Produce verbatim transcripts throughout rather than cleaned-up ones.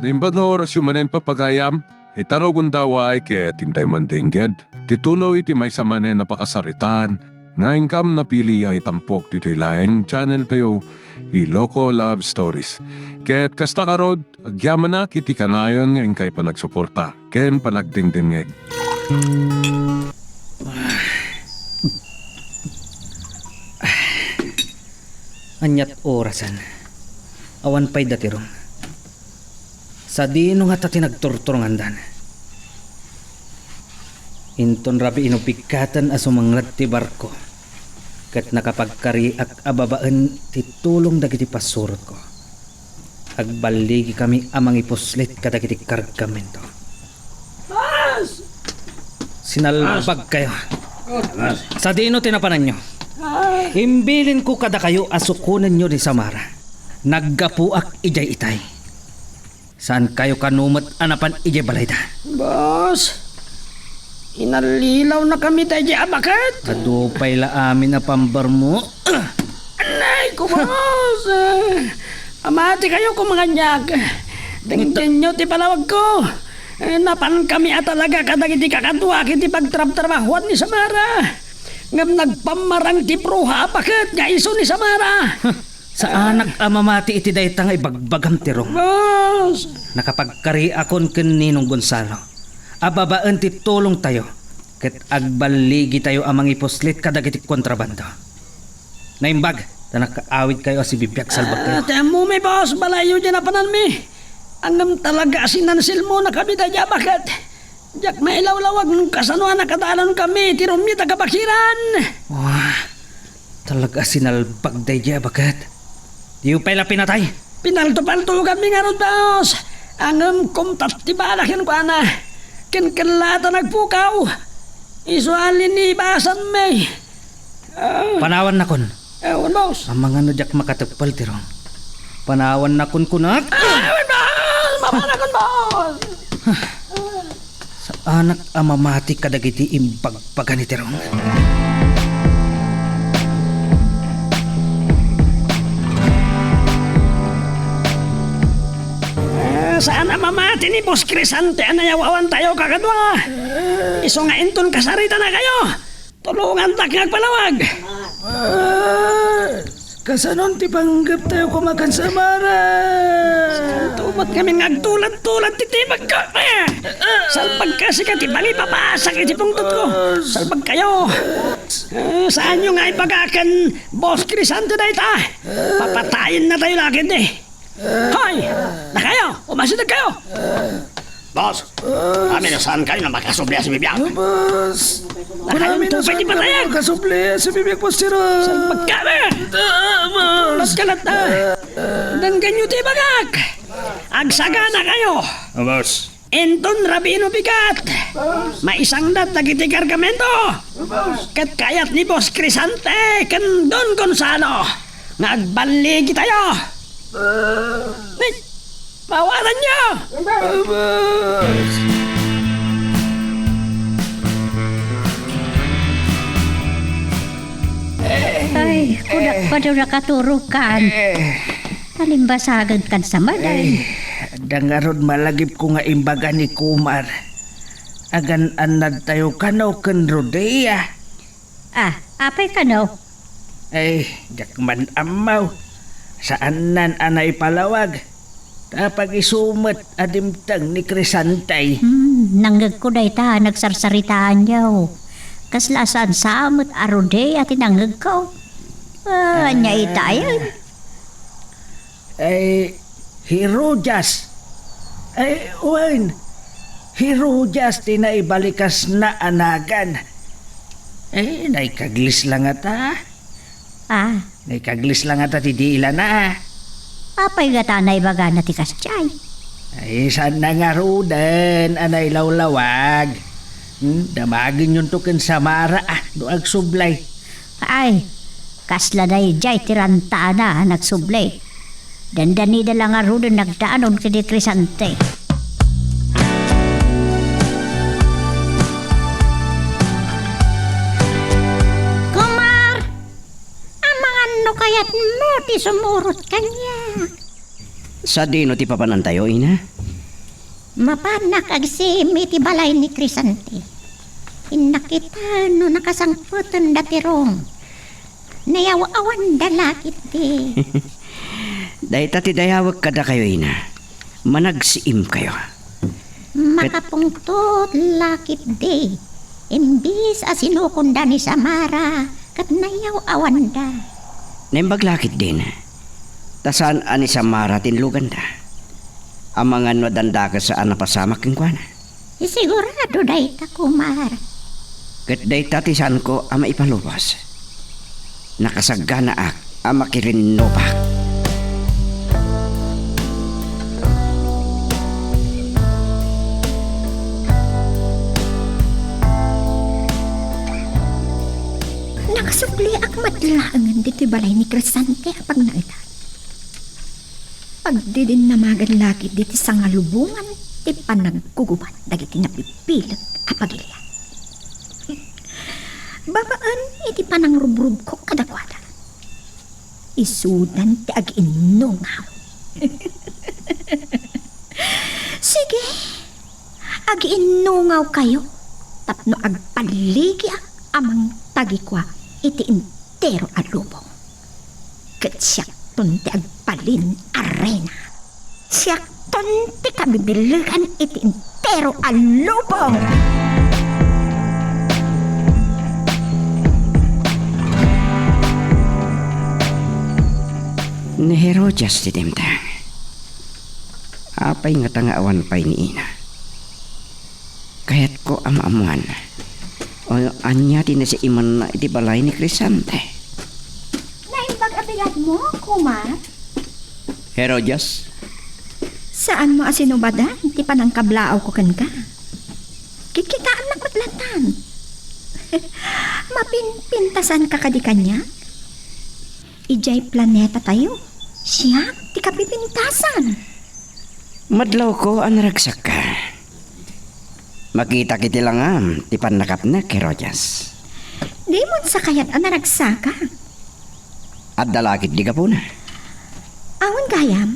Imbag nga orasyo manen, papagayam, ita no gundaway ket intay mandengged ti tuloy ti maysa manen a pakasaritaan nga inkam napili a itampok ditoy laeng channel tayo, Iloko Love Stories. Ket kasta ngarud, agyamanak iti kanayon nga inkay panagsuporta ken panagdengdengngeg. Aniat orasen? Awan pay da ti rong. Sadino ngata ti nagturturongandan? Inton rabii no biggaten a sumanglat ti barko, ket nakapagkariak a babaen ti tulong dagiti pasurotko. Agballigikami a mangipuslit kadagiti kargamento. Sinalbagkayo. Sadino ti napananyo? Imbilinko kadakayo a sukonenyo ni Samara. Naggapuak idiay itay. Saankayo kano met a napan idiay balayda? Boss, inallilawnakami daydiay a baket. Adu pay la amin a pambarmo. Anay ko, boss. Amatikayo koma kaniak. Denggenyo ti palawagko. Eh, napankami a talaga kadagiti kakaduak iti pagtrabtrabahoan ni Samara. Ngem nagpammarang ti bruha a baket nga isu ni Samara. Saanak a mamati iti dayta nga ibagbagam ti rong. Boss! Nakapagkariakon ken Ninong Gonzalo a babaen ti tulongtayo ket agballigitayo a mangipuslit kadagiti kontrabando. Naimbag ta nakaawidkayo a sibibiag salbagkayo. Ah, ti ammomi, boss, balayyo diay napananmi. Ngem talaga a sinansilmonakami daydiay a baket. Diak mailawlawag no kasano a nakadalankami iti rummiet a kabakiran. Wah, talaga a sinalbag daydiay a baket. Diyo pay la pinatay? Pinaltopaltoganmi ngarud, boss. Ngem kumtat ti bala kenkuana. Ken kella ta nagpukaw. Isu a linibasanmi. Ah. Panawannakon. Eh, wen, boss. Amangan no diak makatepel ti rong. Panawannakon kunak. Ah, wen, boss! Mapanakon, boss! Saanak a mamati kadagiti imbagbaga ni ti rong. Ah, saan a mamati ni Boss Crisante a nayaw-awantayo, kakadua. Isu nga inton kasaritanakayo. Tulongantak nga agpalawag. Ah, kasanon ti panggeptayo koma ken Samara? Tumat ngamin nga agtulad-tulad ti tibagko. Ah, salbagka, sika ti bali papasak iti pungtotko. Salbagkayo. Ah, saanyo nga ibaga ken Boss Crisante dayta? Papatayennatayo la ketdi. Hoy! Dakayo! Umasidegkayo! Boss, amin a saankayo a makasubli a sibibiag. Boss, dakayo, amin a tupay ti saankayo a patayag. Makasubli a sibibiag, Boss Tiro. Salbagkami! Ah, boss. Tulad ka latta. Denggenyo ti ibagak. Agsaganakayo. Ah, boss. Inton rabii no bigat, maisangdat dagiti kargamento. Ket kayat ni Boss Crisante ken Don Gonzalo nga agballigitayo. Ni, mawatanyo! Ay, kunak pay nakaturokan. Nalimbasagen kan sa maday. Ay, adda ngarud malagipko nga imbaga ni Kumar. Agan-annadtayo kano ken Rodea. Ah, apay kano? Ay, diak man ammo. Saannan a naipalawag. Ta pag-isu met a dimteng ni Crisante. Hmm, nangngegko dayta a nagsarsaritaanyo. Kasla a saan sa met a Rodea ti nangngegko. Ah, ania ita, ay? Ay, hi Rojas. Ay, wen, hi Rojas ti naibalikasna a nagan. Ay, naikaglis la ngata. Ah. Naikaglis la ngata ti di ilana. Apay ngata naibagana ti kasdiay? Ay, saanna ngaruden a nailawlawag. Hmm, damagenyonto ken Samara, ah, no agsublay. Ay, kasla daydiay ti rantana a nagsubli. Dandanida la ngaruden nagdaanon ken ni Crisante. Kumar, amangan no kayatmo ti sumurot kaniak. Sadino ti papanantayo, ina? Mapanak agsiim iti balay ni Crisante. Innak ita no nakasangpeten da Tirong. Nayaw-awanda la ketdi. Dayta ti dayawek kadakayo, ina. Managsiimkayo. Makapungtot la ketdi. Imbis a sinukonda ni Samara, ket nayaw-awanda. Naimbag la ketdin. Ta saan a ni Samara tinluganda. Amangan no dandakes a napasamak kenkuana. Sigurado dayta, Kumar. Ket dayta ti saanko a maipalubos. Nakasaganaak a makirinnopak. Nakasubliak met laengen ditoy balay ni Crisante a pagnaetan. Pagdidinnamagan la ketdi ti sangalubongan ti panaggugubat dagiti nabibileg a pagilian. Babaen iti panangrubrubko kadakuada, isudan ti agiinnungaw. Sige, agiinnungawkayo tapno agballigiak a mangtagikua iti entero a lubong. Ket siakton ti agbalin a reyna. Siakton ti kabibilegan iti entero a lubong. Ni Herodias ti dimteng. Apay ngata nga awan pay ni ina? Kayatko a maammuan. O ania ti nasiimanna iti balay ni Crisante? Naimbag a biagmo, Kumar? Herodias? Saanmo a sinubadan ti panangkablaawko kenka? Kitkitaennak met lattan. Mapinpintasanka kadi kaniak? Idiay planetatayo, siak ti kapipintasan. Madlawko a naragsakka. Makitak iti langam ti pannakapnek, Herodias. Dimon sa kayat a naragsaka. Adda la ketdi gapuna. Awan gayam,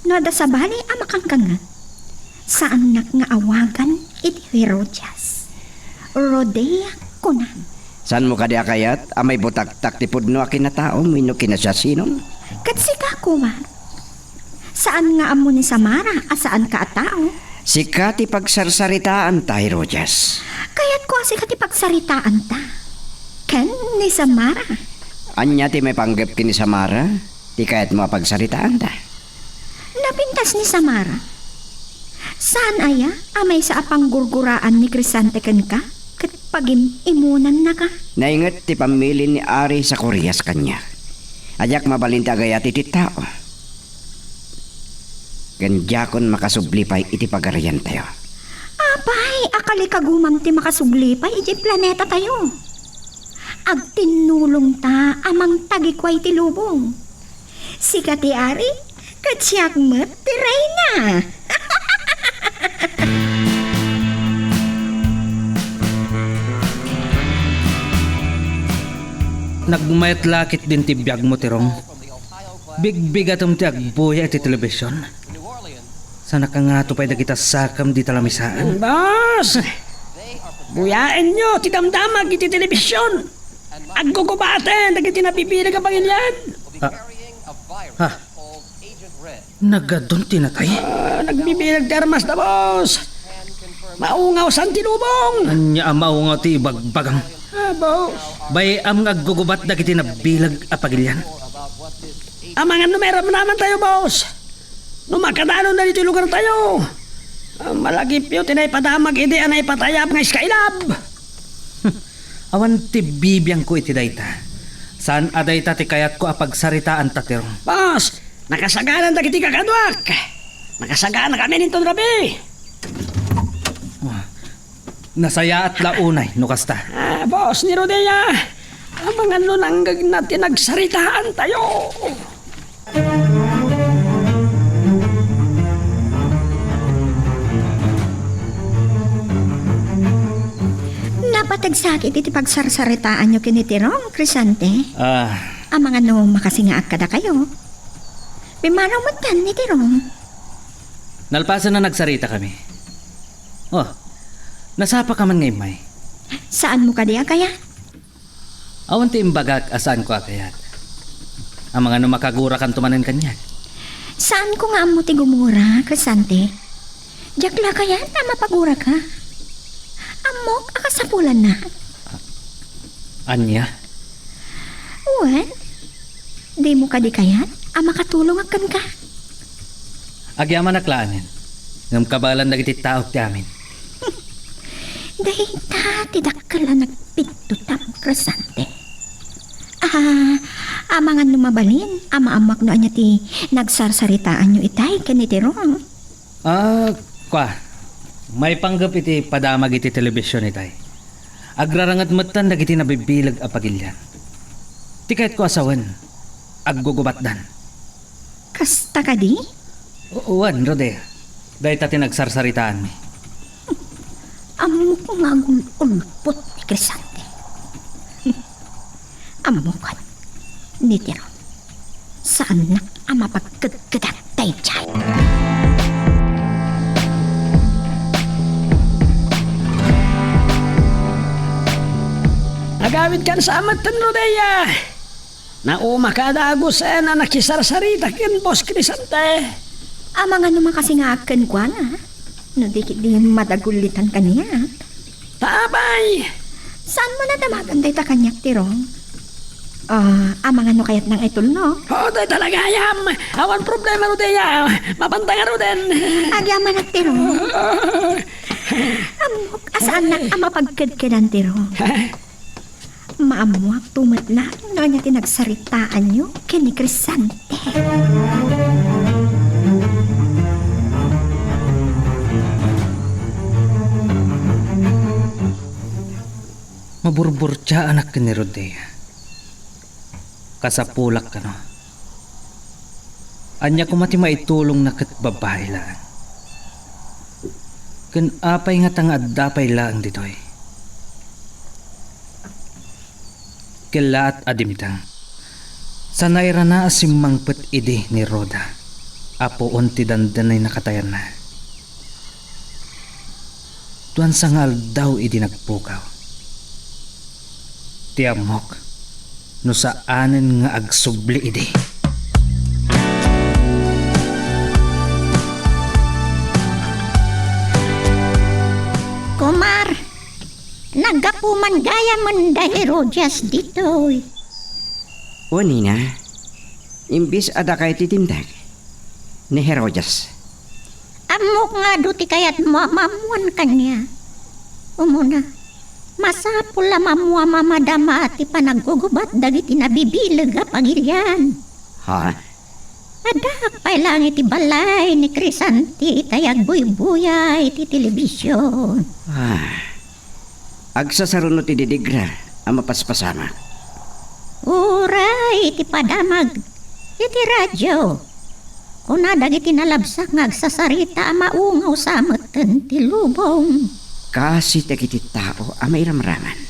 no adda sabali a makangkangan, saannak nga awagan iti Herodias. Rodea, kunam. Saanmo kadi a kayat a maibutaktak ti pudno a kinatao wenno kinasiasinom? Ket sika, Kumar. Saan nga ammo ni Samara a saanka a tao? Sika ti pagsarsaritaanta, Herodias. Kayatko a sika ti pagsaritaanta. Ken ni Samara. Ania ti maipanggep ken ni Samara ti kayatmo a pagsaritaanta? Napintas ni Samara. Saan aya a maysa a panggurguraan ni Crisante kenka ket pagim-imunannaka? Nainget ti pammili ni Ari Zacarias kaniak a diak mabalin ti agayat iti tao. Ken diakon makasubli pay iti pagariantayo. Apay, a kalikagumam ti makasubli pay iti planetatayo. Agtinnulongta a mangtagikua iti lubong. Sika ti ari, ket siak met ti reyna. Nagmayat la ketdin ti biagmo, Tirong. Bigbigatem ti agbuya iti telebision. Saan a kangato pay dagita sakam dita lamisaan? Boss! Buyaenyo ti damdamag iti telebision. Aggugubaten dagiti nabibileg a pagilian. Ah. Ha? Nagadun ti natay? Ah, nagbibileg ti armas da, boss. Maungaw san ti lubong. Ania a maungaw ti ibagbagam? Ah, boss. Bay-am nga aggugubat dagiti nabileg a pagilian. Amangan no mairamraman tayo, boss. No makadanon na ditoy lugar tayo. Ah, malagipyo ti naipadamag idi a naipatayab nga Skylab. Awan ti bibiangko iti dayta. Saan a dayta ti kayatko a pagsaritaanta, Tirong. Boss, nakasaganan dagiti kakaduak. Nakasagana kami ninton rabii. Ah, nasayaat la unay no kasta. Ah, boss ni Rodea, amangan no nanggegna ti nagsaritaantayo. Napateg sa ket iti pagsarsaritaanyo ken ni Tirong, Crisante. Ah. Amangan no makasingaak kadakayo. Pimmanaw metten ni Tirong. Nalpasen a nagsarita kami. Oh, nasapaka man nga immay? Saanmo kadi a kayat? Awan ti imbagak a saanko a kayat. Amangan no makagurakanto manen kaniak. Saanko nga ammo ti gumura, Crescente. Diak la kayat a mapaguraka. Ammok a kasapulanna. Ania? Wen, dimo kadi kayat a makatulongak kenka? Agyamanak laengen, ngem kabaelan dagiti tao ti amin. Dayta ti dakkel a nagpidtotam, Crescente. Ah, amangan no mabalin a maammoak no ania ti nagsarsaritaanyo itay ken ni Tiro. Ah, kua, maipanggep iti padamag iti telebision itay. Agraranget metten dagiti nabibileg a pagilian. Ti kayatko a sawen, aggugubatdan. Kasta kadi? O-, wen, Rodea. Dayta ti nagsarsaritaanmi. Ammok nga agul-ulpot ni Crescente. Ammok ni Tiro. Saannak a mapagkedkedan daydiay. Agawidkan sa metten, Rodea. Naumaka a dagusen a nakisarsarita ken Boss Crescente. Amangan no makasingaak kenkuana, no di ketdi madagulitan kaniak. Ta apay? Saanmo a damagen dayta kaniak, Tiro? Ah, amangan no kayatnang itulno? Oo, dayta la gayam. Awan problema, Rodea. Mabanta ngaruden. Agyamanak, Tiro. Ammok a saannak a mapagkedkedan, Tiro. Maammoakto met laeng no ania ti nagsaritaanyo ken ni Crescente. Maburburtiaanak ken ni Rodea. Kasapulak kano. Ania koma ti maitulongna ket babai laeng? Ken apay ngata nga adda pay laeng ditoy? Kellaat a dimteng. Saan a irana a simmangpet idi ni Roda a puon ti dandanay nakatayanna. Duansa nga aldaw idi nagpukaw. Ti ammok no saanen nga agsubli idi. Kumar, naggapu man gayamen da Herodias ditoy. Wen, Nina, imbes a dakay ti dimteng, ni Herodias. Ammok nga adu ti kayatmo a maammoan kaniak. Umuna, masapul a maammoam a madama ti panaggugubat dagiti nabibileg a pagilian. Ha? Addaak pay laeng iti balay ni Crescente itay agbuybuyay iti telebision. Ah. Agsasaruno ti didigra a mapaspasamak. Uray iti padamag iti radio, kuna dagiti nalabsak nga agsasarita a maungaw sa metten ti lubong. Kasi dagiti tao a mairamraman.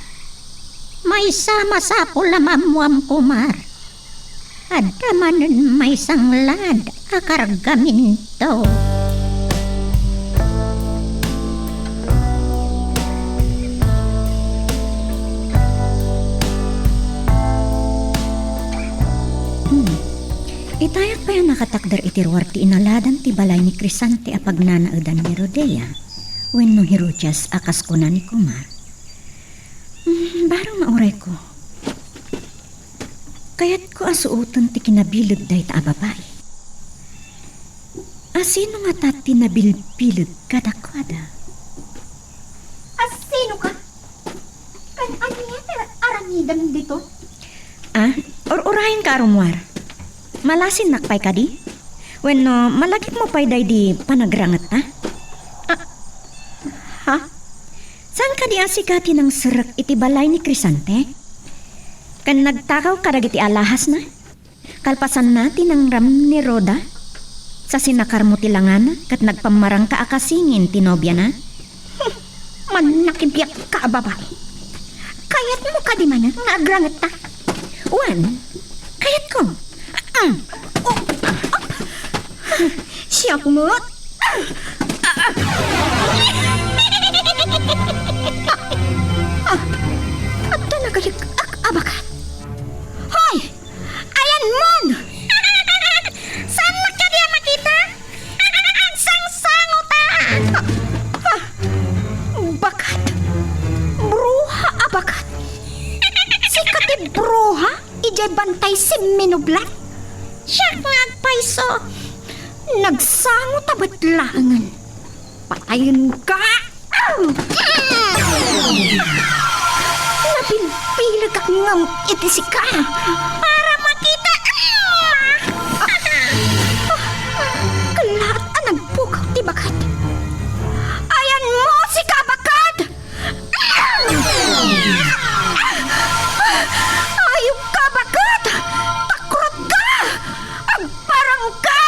Maysa a masapul a maammoam, Kumar. Adda manen maysa ngarud a kargamento. Hmm. Itayak pay a nakatakder iti ruar ti inaladan ti balay ni Crescente a pagnanaedan ni Rodea wenno Herodias a kas kuna ni Kumar. Hmm, baro nga urayko. Kayatko a suoten ti kinabileg dayta a babai. A sino ngata ti nabilbileg kadakuada? A sino ka? Kan ania ti aramidem dito? Ah, ur-urayen ka, Arumuar. Malasinnak pay kadi? Wenno, malagipmo pay daydi panagrangetta? Ah, ha? Saan kadi a sika ti nangserrek iti balay ni Crescente? Ken nagtakaw kadagiti alahasna? Kalpasanna ti nangram ni Roda? Sa sinakarmo ti langana ket nagpammarangka a kasingin ti nobiana? Hmm, mannakibiagka a babai. Kayatmo kadi manen nga agrangetta? Wen, kayatko. Ahem. Oh, ah, siak met. minublan. Siak nga agpayso. Nagsango ta met laengen. Patayenka! Nabilbilegak ngem iti sika. Para makita. Kellaat a nagbukaw ti baket. Ayanmo, sika baket! Ayupka, baket! Takrotka! Agparangka!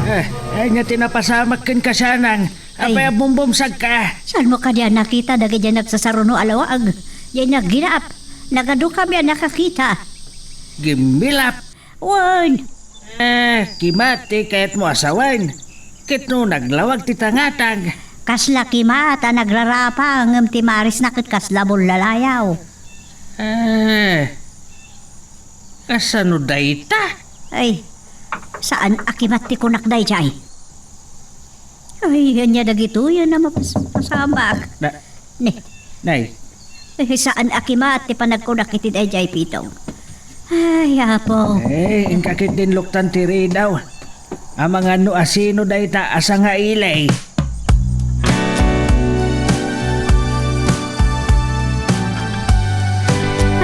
Eh, ania ti napasamak kenka, Sanang? Apay a bumbumsagka? Saanmo kadi a nakita dagiti nagsasaruno a lawag? Diay nagginap. Nagadukami a nakakita. Gimmilap? Wen. Eh, kima ti kayatmo a sawen. Ket no naglawag ti tangatang. Kasla kima ta nagrarapa ngem ti marisna ket kasla bullalayaw. Eh, kasano dayta? Ay, saan a kimat ti kunak daydiay. Ay, ania dagitoy a mapas-, pasamak? Na- Ne. Nay. Eh, saan a kimat ti panagkunak iti daydiay, Pitong. Ay, Apo. Eh, inka ket din luktan ti ridaw. Amangan no asino dayta a sangaili.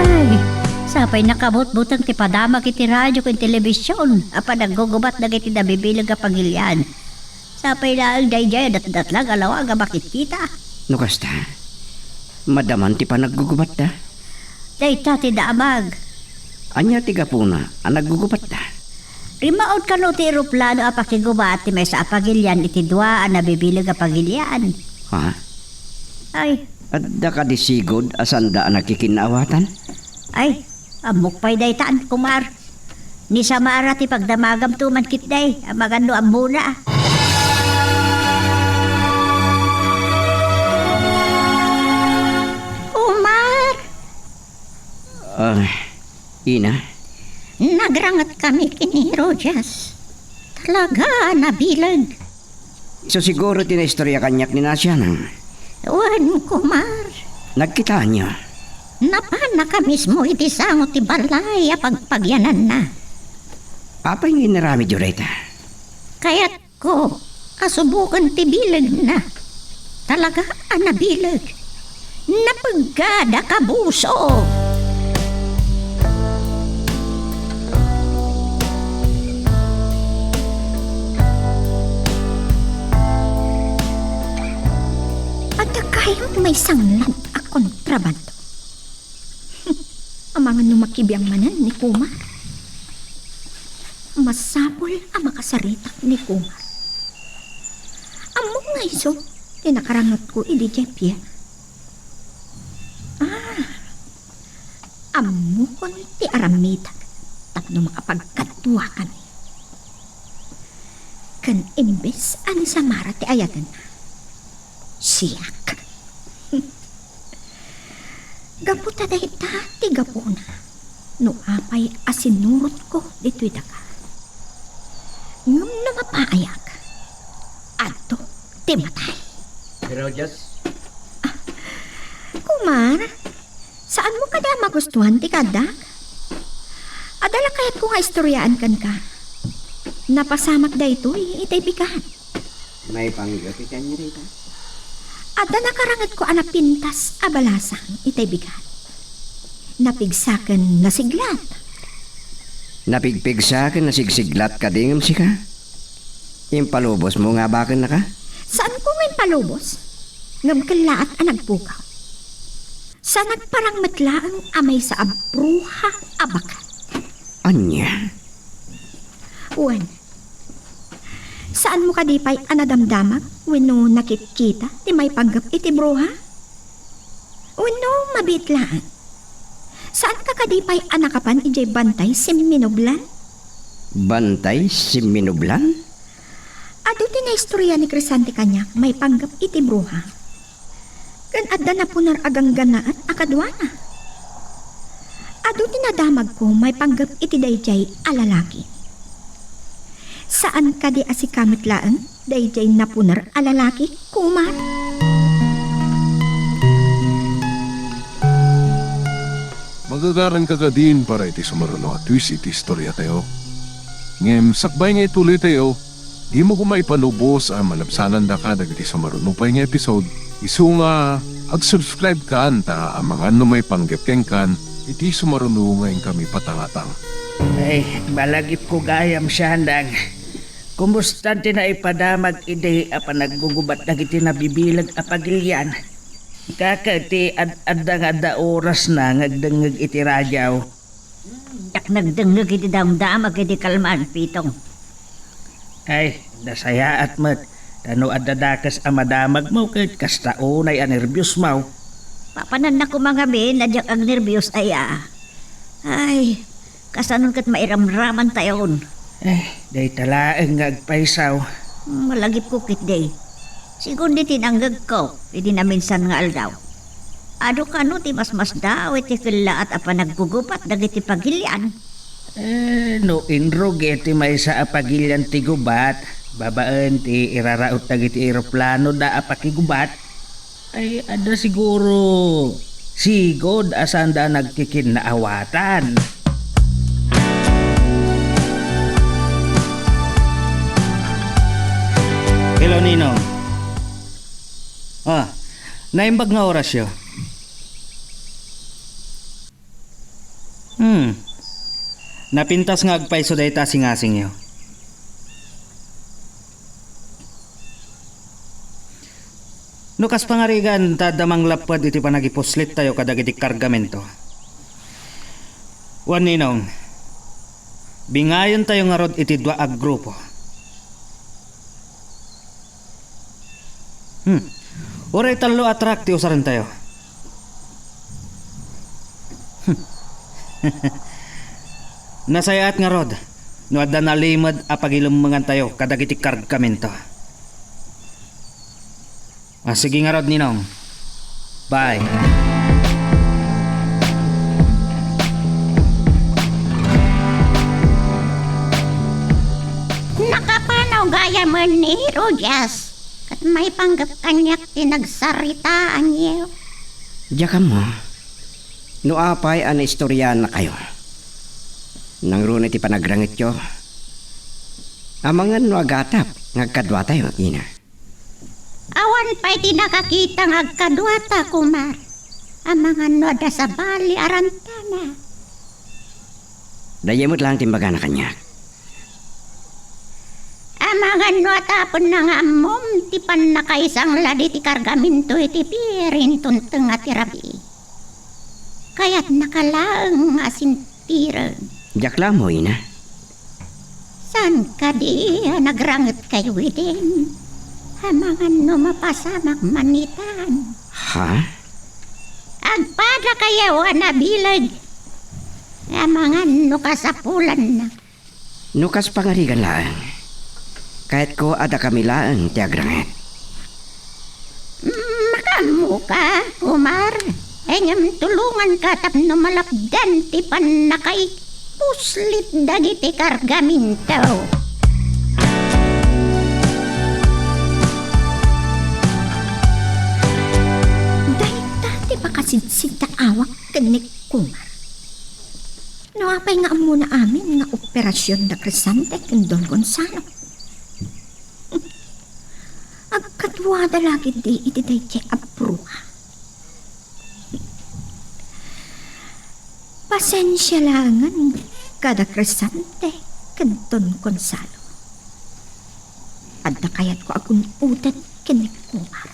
Ay, sapay nakabutbuteng ti padamag iti radio ken telebision a panaggugubat dagiti nabibileg a pagilian. Sapay laeng daydiay a datdatlag a lawag a makitkita. No kasta, madaman ti panaggugubatta. Dayta ti damag. Ania ti gapuna a naggugubatta? Rimmaud kano ti eroplano a pakigubat ti maysa a pagilian iti dua a nabibileg a pagilian. Ha? Ay. Adda kadi sigud a sanda a nakikinnaawatan? Ay, ammok pay daytan, kumar. Ni Samara ti pagdamagamto man ketdi, amangan no ammona. Kumar! Ah, Ina? Nagrangetkami ken ni Rodias. Talaga a nabileg. Isu siguro ti naistorya kaniak ni Nasiana. Wen, kumar. Nagkitaanyo? Napannaka mismo iti sango ti balay a pagpagiananna. Apay nga inaramidyo dayta? Kayatko a suboken ti bilegna. Talaga a nabileg. Napeggad a kabuso. Adda gayam maisanglan a kontrabando. Amangan no makibiang manen ni Kumar. Masapul a makasaritak ni Kumar. Ammok nga isu ti nakarangetko idi Jeff, ya. Ah, ammokon ti aramidak tapno makapagkaduakami. Ken imbes a ni Samara ti ayatenna, siak. Gapu ta dayta ti gapuna no apay a sinurotko ditoy daga. Ngem no mapaayak, adto ti matay. Pero just Kumar, saanmo kadi a magustuhan ti kaaddak? Adda la kayatko nga istoriaan kenka. Napasamak daytoy itay bigat. Maipanggep iti ania dayta? Adda nakarangetko a napintas a balasang itay bigat. Napigsa ken nasiglat. Napigpigsa ken nasigsiglat kadi ngem sika? Impalubosmo nga abakennaka? Saanko nga impalubos? Ngem kellaat a nagpukaw. Sa nagparang met laeng a maysa a bruha a baket. Ania? Wen, saanmo kadi pay a nadamdamag wenno nakitkita ti maipanggep iti bruha? Wenno mabiit laeng? Saanka kadi pay a nakapan idiay bantay simminublan? Bantay simminublan? Adu ti naistorya ni Crisante kaniak maipanggep iti bruha. Ken adda napuner a gangganaet a kaduana. Adu ti nadamagko maipanggep iti daydiay a lalaki. Saan kadi a sika met laeng daydiay napuner a lalaki, Kumar? Agagaranka kadin para iti sumaruno a twist iti istoriatayo. Ngem sakbay nga ituloytayo, dimo koma ipanubos a malabsanandaka dagiti sumaruno pay nga episode, isu nga ag-subscribe kan ta amangan no maipanggep kenkan iti sumaruno nga inkami patangatang. Ay, malagipko gayam, Shandang. Kumusta ti naipadamag idi a panaggugubat dagiti nabibileg a pagilian? Kaka ti ad-, adda nga adda orasna nga agdengngeg iti radio. Diak nagdengngeg iti damdamag iti kalman, Pitong. Ay, nasayaat met. Ta no adda dakes a madamagmo ket kasta unay a nerbiosmo. Papananna koma ngamin a diak agnerbios aya. Ay, kasanon ket mairamramantayon. Eh, dayta laeng nga agpayso. Malagipko ketdi. Sigun iti nanggegko iti naminsan nga aldaw. Adu kano ti masmasdaaw iti kellaat a panaggugubat dagiti pagilian. Eh, no inrugi ti maysa a pagilian ti gubat, babaen ti iraraut dagiti eroplanoda a pakigubat, ay, adda siguro sigud a saanda a nagkikinnaawatan. Hello, Ninong. Ah, naimbag nga orasyo. Hmm. Napintas nga agpayso dayta a singasingyo. No kas pangarigan ta adda manglapped iti panagipuslittayo kadagiti kargamento. Wen, Ninong, bingayontayo ngarud iti dua a grupo. Hmm. Uray tallo a truck ti usarentayo. Hmm. Nasayaat ngarud no adda nalimed a pagilemmengantayo kadagiti kargamento. Ah, sige ngarud, Ninong. Bye. Nakapanaw gayamen ni Rodias, ket maipanggep kaniak ti nagsaritaanyo. Diak ammo no apay a naistoriaannakayo. Nangruna ti panagrangityo. Amangan no agatap nga agkaduatayo, Ina. Awan pay ti nakakita nga agkaduata, Kumar. Amangan no adda sabali a rantana. Daydiay met laeng ti imbagana kaniak. Amangan no ataponna nga ammom ti pannakaisangla diti kargamento iti pirintunteng a ti rabii. Kayatnaka laeng nga asintiren. Diak la ammo, Ina. Saan kadi a nagrangitkayo idin? Amangan no mapasamak man itan. Ha? Agpadakayo a nabileg. Amangan no kasapulanna. No kas pangarigan laeng, kayatko a dakami laeng ti agrangit. Mm, makaammoka, Kumar. Ngem tulonganka tapno malapdan ti pannakaipuslit dagiti kargamento. Dayta ti makasidsidda awak ken ni Kumar. No apay nga ammona amin nga operasion da Crescente ken Don Gonzalo? Agkaduada la ketdi iti daydiay a bruha. Pasensia laengen kada Crescente ken Don Gonzalo. Adda kayatko a gun-oden ken ni Kumar.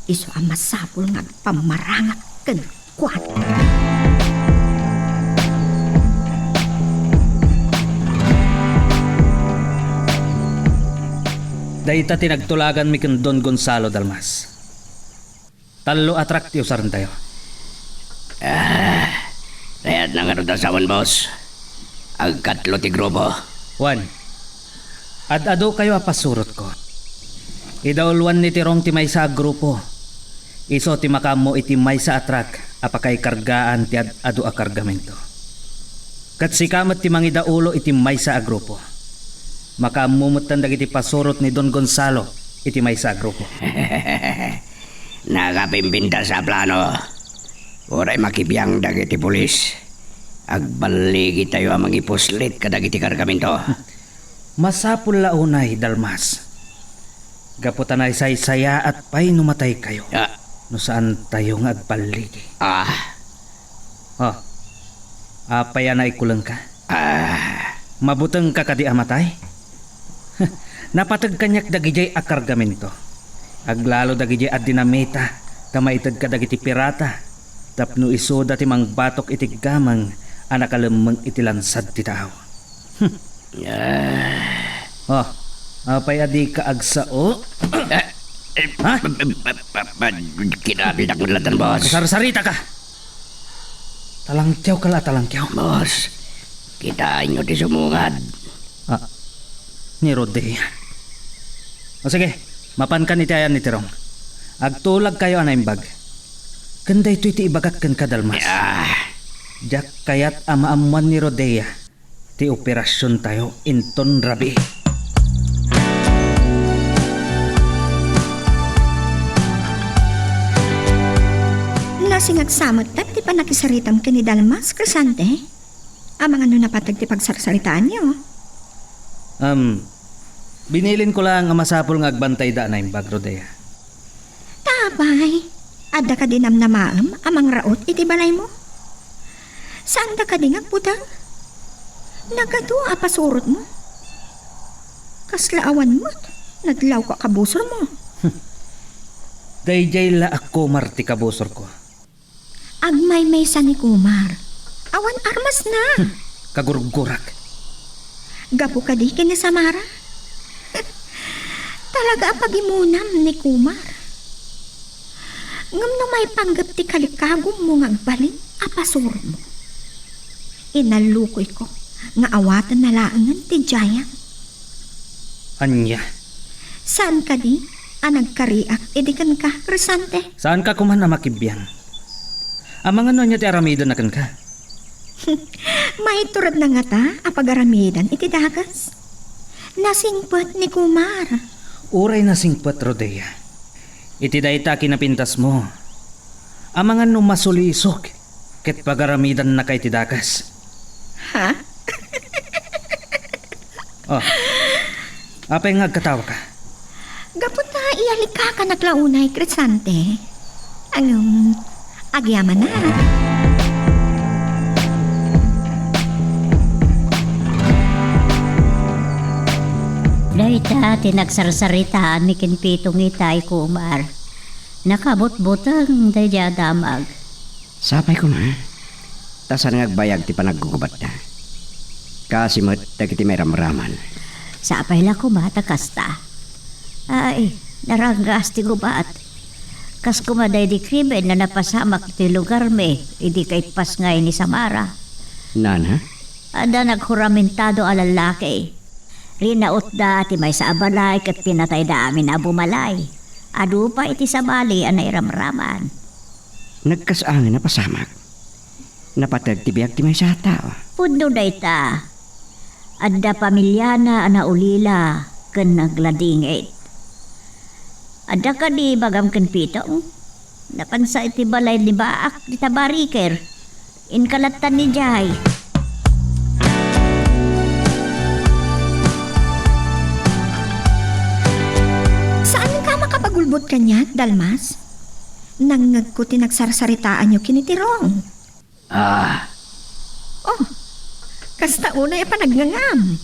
Isu a masapul nga agpammarangak kenkuana. Dayta ti nagtulaganmi ken Don Gonzalo, Dalmas. Tallo a truck ti usarentayo. Ah, kayatna ngarud a sawen, boss. Agkatlo ti grupo. Wen, ad-adukayo a pasurotko. Idauluan ni Tirong ti maysa a grupo. Isu ti makaammo iti maysa a truck a pakaikargaan ti ad-adu a kargamento. Ket sika met ti mangidaulo iti maysa a grupo. Makaammo metten dagiti pasurot ni Don Gonzalo iti maysa a grupo. Nakapimpintas a plano. Uray makibiang dagiti pulis, agballigitayo a mangipuslit kadagiti kargamento. Masapul la unay, Dalmas. Gapu ta naisaysayaat pay no mataykayo. Ah. No saantayo nga agballigi. Ah. Oh, apay a naikulengka? Ah. Mabutengka kadi a matay? Napateg kaniak dagidiay a kargamento. Aglalo dagidiay a dinamita ta maited kadagiti pirata tapno isuda ti mangbatok iti gameng a nakalemmeng iti lansad ti tao. Hmm. Ah. Oh, apay a dika agsao? Eh, eh, Ha? ba-, ba-, ba-, ba-, ba-, kinabildak met latta, boss. Sarsarita ka! Talangkiaw ka la, talangkiaw. Boss, kitaenyo ti sumungad. Ah, ni Rodea. O sige, mapankan iti ayan ni Tirong. Agtulagkayo a naimbag. Ken daytoy ti ibagak kenka, Dalmas. Ah. Diak kayat a maammuan ni Rodea ti operasiontayo inton rabii. Nasingag sa met ti pannakisaritam ken ni Dalmas, Crescente? Amangan no napateg ti pagsarsaritaanyo? Am, binilinko laeng a masapul nga agbantayda a naimbag, Rodea. Ta apay, adda kadi namnamaem a mangraot iti balaymo? Saanda kadi nga agbuteng? Nagadu a pasurotmo? Kasla awan met, nadlawko a kabusormo. Daydiay la a Kumar ti kabusorko. Agmaymaysa ni Kumar. Awan armasna. Hmm, kagurgurak. Gapu kadi ken ni Samara? Talaga a pagimunam ni Kumar. Ngem no maipanggep ti kalikagummo nga agbalin a pasurotmo, inallukoyko nga awatenna laengen ti Jaya. Ania? Saan kadi a nagkariak idi kenka, Crescente? Saanka koman a makibiang? Amangan no ania ti aramidenna kenka? Maituredna ngata a pagaramiden iti dakes? Nasingpet ni Kumar. Uray nasingpet, Rodea. Iti dayta a kinapintasmo, amangan no masulisok ket pagaramidannaka iti dakes. Ha? Oh. Apay nga agkatawaka? Gapu ta iyalikakanak la unay, Crescente. Ngem, agyamanak. Dayta ti nagsarsaritaanmi ken Pitong itay, Kumar. Nakabutbuteng daydiay a damag. Sapay koma, ta saan nga agbayag ti panaggugubatta. Kaasi met dagiti mairamraman. Sapay la koma ta kasta. Ay, naranggas ti gubat. Kas koma daydi krimen a napasamak iti lugarmi idi kaipasngay ni Samara. Nana? Adda naghuramentado a lallaki. Rinautda ti maysa a balay ket pinatayda amin a bumalay. Adu pay iti sabali a nairamraman. Nagkas-angin a pasamak. Napateg ti biag ti maysa a tao. Pudno dayta. Adda pamiliana a naulila ken nagladingit. Adda kadi ibagam ken Pitong? Napansa iti balay ni Baak ti tabariker. Inka latta idiay. Saanka makapagulbod kaniak, Dalmas? Nangngegko ti nagsarsaritaanyo ken ni Tirong. Ah. Oh, kasta unay a panagnangam.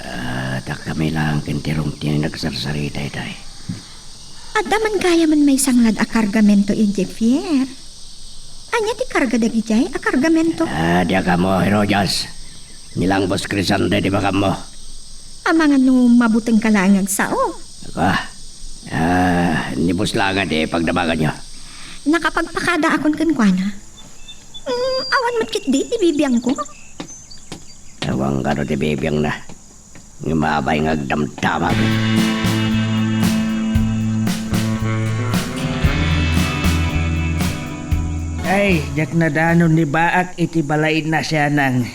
Ah, ta kami laeng ken Tirong ti nagsarsarita itay. Adda man gayamen maysa ngarud a kargamento idiay pier. Ania ti karga dagidiay a kargamento? Ah, diak ammo, Herodias. Ni Langbos Crescente ti bakammo. Amangan no mabutengka laeng nga agsao. Aka, ah, ni Boss laeng ti pagdabaganyo. Nakapagpakadaakon kenkuana. Mm, awan met ketdi ti bibiangko. Awan kano ti bibiangna. Ngem apay nga agdamdamag. Ay, diak nadanon ni Baak iti balay na siya nang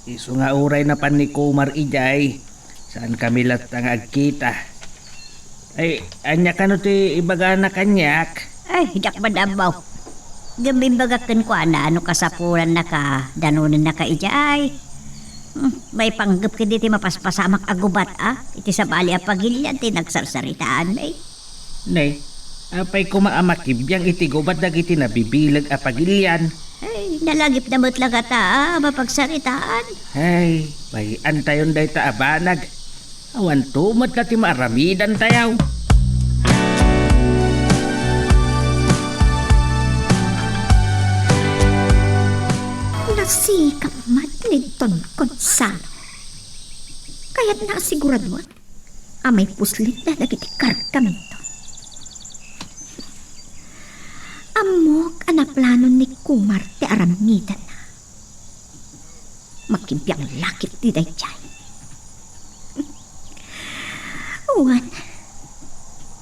isu nga uray napan ni Kumar idiay. Saan kami latta nga agkita? Ay, ania kano ti ibagana kaniak? Ay, diak madammaw. Ngem imbagak kenkuana no kasapulannaka danonennaka idiay. Hmm, maipanggep ketdi ti mapaspasamak a gubat, a, iti sabali a pagilian ti nagsarsaritaanmi. Nay, apay koma a makibiang iti gubat dagiti nabibileg a pagilian? Ay, nalagipna met la ngata a mapagsaritaan. Ay, bay-antayon dayta a banag. Awanto met la ti maaramidantayo. Nasikap met ni Don Gonzalo. Kayatna a siguraduan a maipuslitda dagiti kargamentoda. Ammok a naplano ni Kumar ti aramidenna. Makibiang la ketdi daydiay. Wen,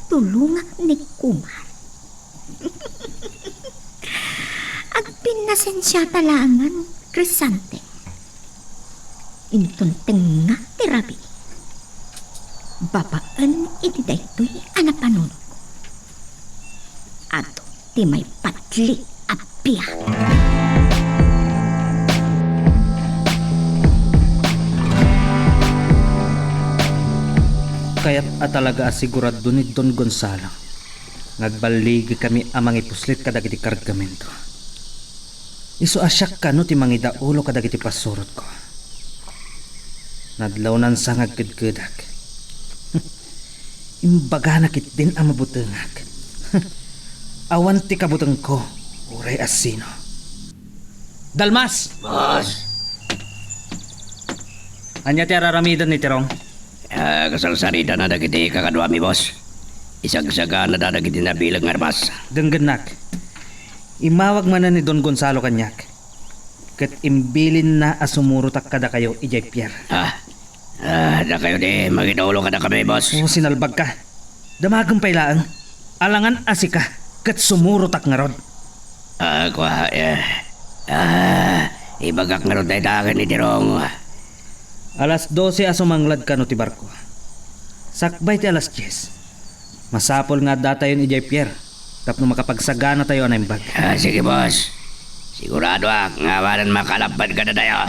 tulongak ni Kumar. Agpinnasensiata laengen, Crisante. Inton tengngak ti rabii, babaen iti daytoy a napanunotko, adu ti maipadli a biag. Kayat a talaga a sigurado ni Don Gonzalo nga agballigikami a mangipuslit kadagiti kargamento. Isu a siak kano ti mangidaulo kadagiti pasurotko. Nadlawnan sa nga agkedkedak. Imbagana ketdin a mabutengak. Awan ti kabutengko, uray a sino. Dalmas! Boss! Ania ti ar-aramiden ni Tirong? Ah, kasarsaritanna dagiti kakaduami, boss. Isagsaganada dagiti nabileg nga armas. Denggennak. Immawag manen ni Don Gonzalo kaniak, ket imbilinna a sumurotak kadakayo idiay pier. Ah, ah, dakayo ti mangidaulo kadakami, boss. O, sinalbagka. Damagem pay laeng. Alangan a sika, ket sumurotak ngarud. Ah, kua, eh, ah, ibagak ngarud dayta ken ni Tirong. Alas dose a sumanglad kano ti barko. Sakbay ti alas dies. Masapul nga addatayon idiay pier tapno makapagsaganatayo a naimbag. Ah, sige, boss. Siguradoak nga awanen makalapped kadatayo.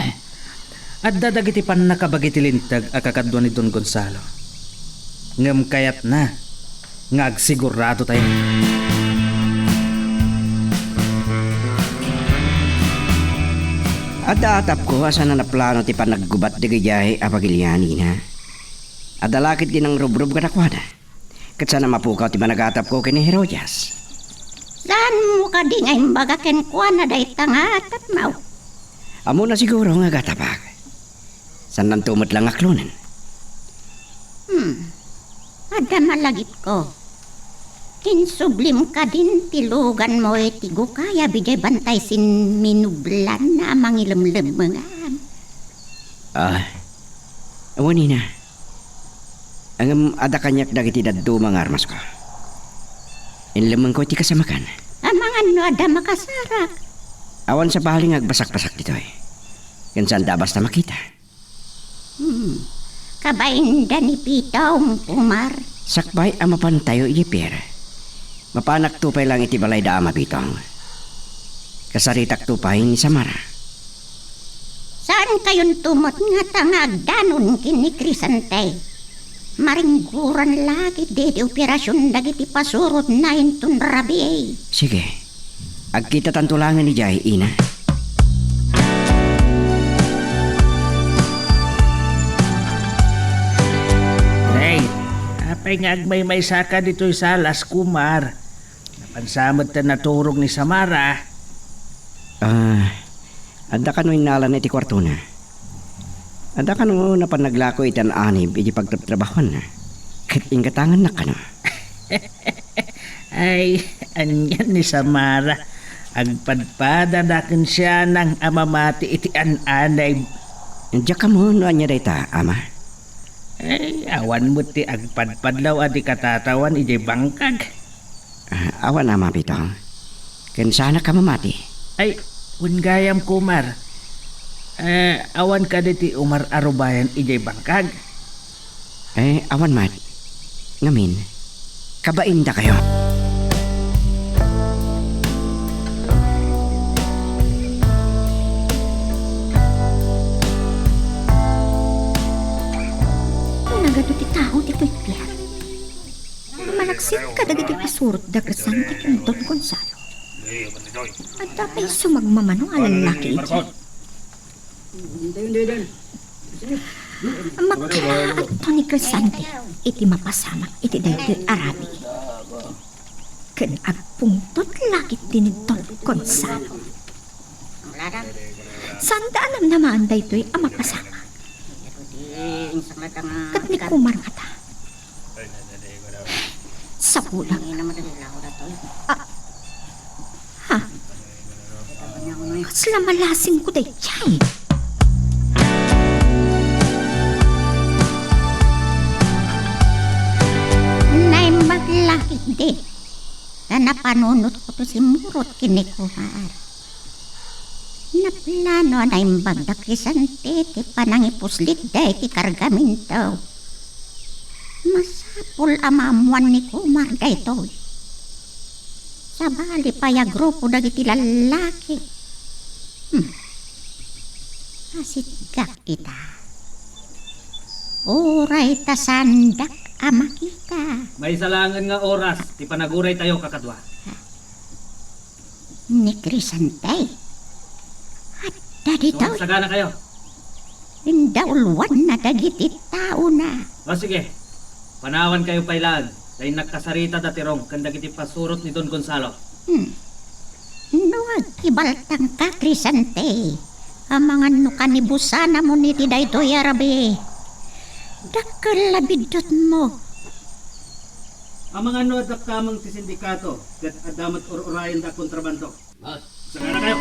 Adda dagiti pannakabagi ti linteg a kakadua ni Don Gonzalo. Ngem kayatna nga agsiguradotayo. Adda atapko a saan a naplano ti panaggubat dagiti a pagilian, ina. Adda la ketdi nangrubrub kadakuada. Ket saan a mapukaw ti managatapko ken ni Herodias. Saanmo kadi nga imbaga kenkuana dayta nga atapmo? Ammona siguro nga agatapak. Saannanto met la nga aklonen. Hmm. Adda malagipko. Insublim kadin ti luganmo iti gukayab idiay bantay sinminublan a mangilemlemmengan. Ah, awan, ina. Ngem adda kaniak dagiti dadduma nga armasko. Inlemmengko iti kasamakan. Amangan no adda makasarak. Awan sabali nga agbasakbasak ditoy. Ken saanda a basta makita. Hmm. Kabainda ni Pitong, Kumar. Sakbay a mapantayo idiay pier, mapanakto pay laeng iti balayda a mabitong. Kasaritakto pay ni Samara. Saankayonto met ngata nga agdanon ken ni Crisante. Maringgoran la ketdi ti operasion dagiti pasurotna inton rabii. Sige. Agkitatanto laengen idiay, ina. Nay, apay nga agmaymaysaka ditoy salas, Kumar? Napansa met ta naturog ni Samara. Ah, adda kano innalana iti kuartona. Adda kano napan naglako iti an-anib iti pagtrabtrabahoanna. Ket inggatangannak kano. Ay, anian ni Samara? Agpadpada daken siya nang a mamati iti an-anib. Diak ammo no ania dayta, ama. Ay, awan met ti agpadpadlaw a di katatawan idiay bangkag. Ah, awan, ama, Pitong. Ken saanak a mamati. Ay, wen gayam, Kumar. Eh, awan kadi ti umar-arubayan idiay bangkag? Eh, awan met. Ngamin, kabaindakayo. Sin kadagiti pasurot da Crescente ken Don Gonzalo. Adda pay sumagmamano a lallaki idiay. Makaraagto ni Crescente iti mapasamak iti daytoy a rabii. Ken agpungtot la ketdi ni Don Gonzalo. Saanda a namnamaan daytoy a mapasamak. Ket ni Kumar ngata, sapulan. Ah, ha? Kasla malasingko daydiay. Naimbag la ketdi ta napanunotko ti simurot ken ni Kumar. Naplano a naimbag da Crescente ti panangipuslit daytoy kargamento. Masapul a maammuan ni Kumar daytoy. Sabali pay a grupo dagiti lallaki. Hmm. Asitgak ita. Uray ta saandak a makita. Maysa laengen nga oras ti panaguraytayo, kakadua. Ni Crescente. Adda ditoy. Sumagsagana kayo. Indauluanna dagiti taona. O, sige. Panawankayo pay laeng ta innak kasarita da Tirong ken dagiti pasurot ni Don Gonzalo. Hmm. No agkibaltangka, Crescente, amangan no kanibusanamon iti daytoy a rabii. Dakkel a biddutmo. Amangan no adda kameng ti sindikato ket adda met ur-urayenda a kontrabando. Sagana kayo.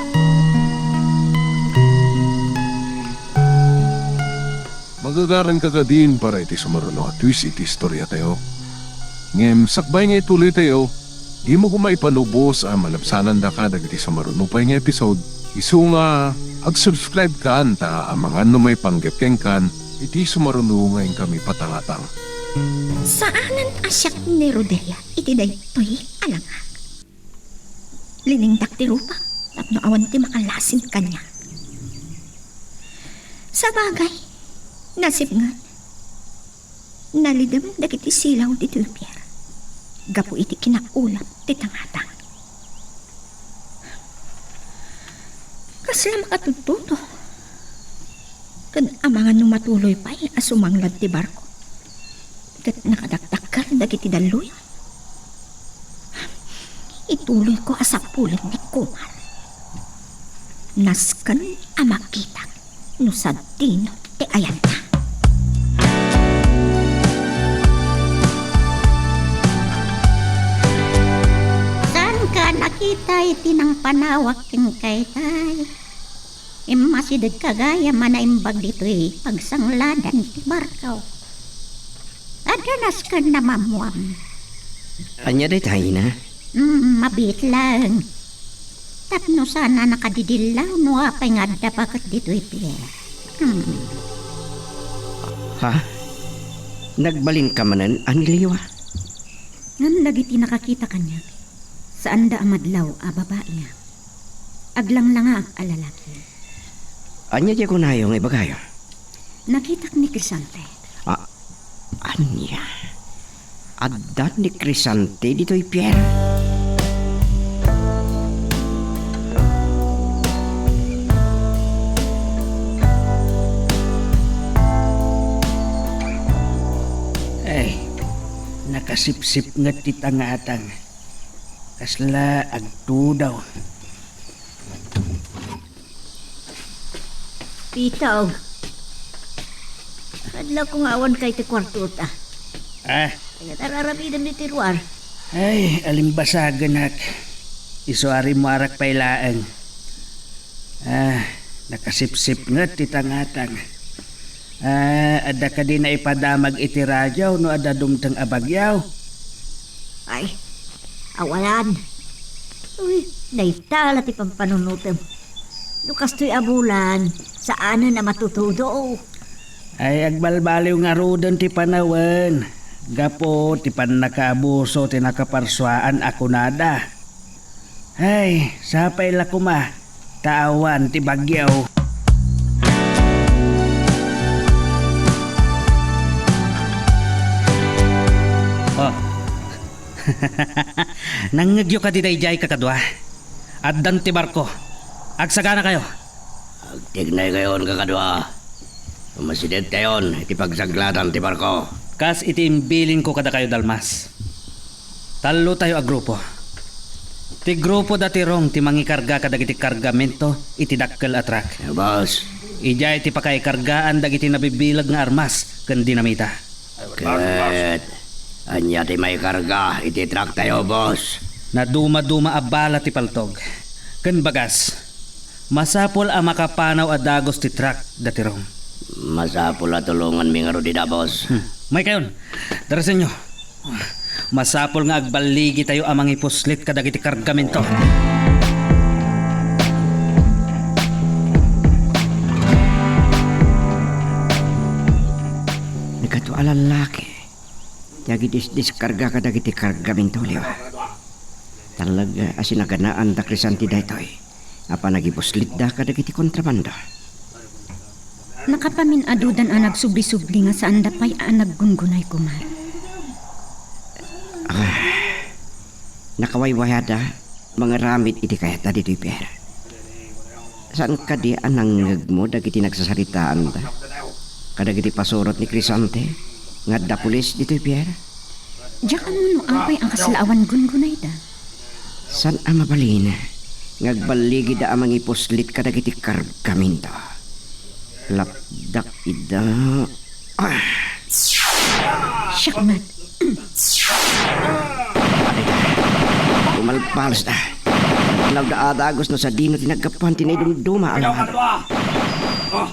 Magagaranka kadin para iti sumaruno a twist iti istoriatayo. Ngem sakbay nga ituloytayo, dimo koma ipalubos a malabsanandaka dagiti sumaruno pay nga episode. Isu nga, ag-subscribe kan ta amangan no maipanggep kenkan iti sumaruno nga inkami patangatang. Saanen a siak ni Rodelia iti daytoy a langag. Liningtak ti rupak tapno awan ti makalasing kaniak. Sabagay, nasipnget, nalidem dagiti silaw ditoy pier gapu iti kinaulap ti tangatang. Kasla makatudtudo. Ken amangan no matuloy pay a sumanglad ti barko ket nakadakdakkel dagiti dalluyon. Ituloyko a sapulen ni Kumar. Nasken a makitak no sadino ti ayanta. Saanka a nakita iti nangpanawak kenka itay? Immasidegka gayam a naimbag ditoy pagsangladan ti barko. Adda nasken a maammuam. Ania dayta, Ina? Hmm, mabiit laeng. Tapno saan a nakadidillaw no apay nga adda paket ditoy pier. Hmm. Ha? Nagbalinka manen a ni Liwa? Ngem dagiti nakakita kaniak, saanda a madlaw a babai. Aglanglangaak a lalaki. Ania ti kunayo nga ibagayo? Nakitak ni Crescente. Ah, ania? Adda ni Crescente ditoy pier? Ay, nakasipsipnget ti tangatang. Kasla agtudaw. Pitaw. Adlawko nga awanka iti kuartota. Ah? Kayat a raramidem ditoy ruar. Ay, alimbasagenak. Isu a rimmuarak pay laeng. Ah, nakasipsipnget ti tangatang. Ah, adda kadi naipadamag iti radio no adda dumteng a bagyo? Ay, awanan. Uy, dayta la ti pampanunotem. No kastoy a bulan, saanen a matutudo. Ay, agbalbaliw ngaruden ti panawen. Gapu ti pannakaabuso ti nakaparsuaan a kunada. Ay, sapay la koma, ta awan ti bagyo. Oh, Nangngegyo kadi daydiay, kakadua? Addan ti barko. Agsaganakayo. Agtignaykayon, kakadua. Umasidegkayon iti pagsaglatan ti barko. Kas iti imbilinko kadakayo, Dalmas, tallotayo a grupo. Ti grupo da ti Rong ti mangikarga kadagiti kargamento iti dakkel a truck. Boss. Idiay ti pakaikargaan dagiti nabibileg nga armas ken dinamita. Ket ania ti maikarga iti trucktayo, boss? Nadumaduma a bala ti paltog ken bagas. Masapul a makapanaw a dagus ti truck da ti Rong. Masapul a tulonganmi ngarud ida, boss. Hmm. Maykayon, darasenyo. Masapul nga agballigitayo a mangipuslit kadagiti kargamento. Nagadu a lallaki ti agidisdiskarga kadagiti kargamento, liwa. Tallag a sinaganaan da Crescente daytoy a panagipuslitda kadagiti kontrabando. Nakapamin-adudan a nagsubli-subli nga saanda pay a naggungunay, Kumar. Ah, nakawaywayada mangaramid iti kayatda ditoy, Pier. Saan kadi a nangngegmo dagiti nagsasaritaanda kadagiti pasurot ni Crescente nga adda pulis ditoy, Pier? Diak ammo no apay a kasla awan gungunayda. Saan a mabalin nga agballigida a mangipuslit kadagiti kargamento. Lapdak ida. Ah! Siak met. Umalpalasda. Adlawda a dagus no sadino ti naggapuan ti naidumduma a lawag.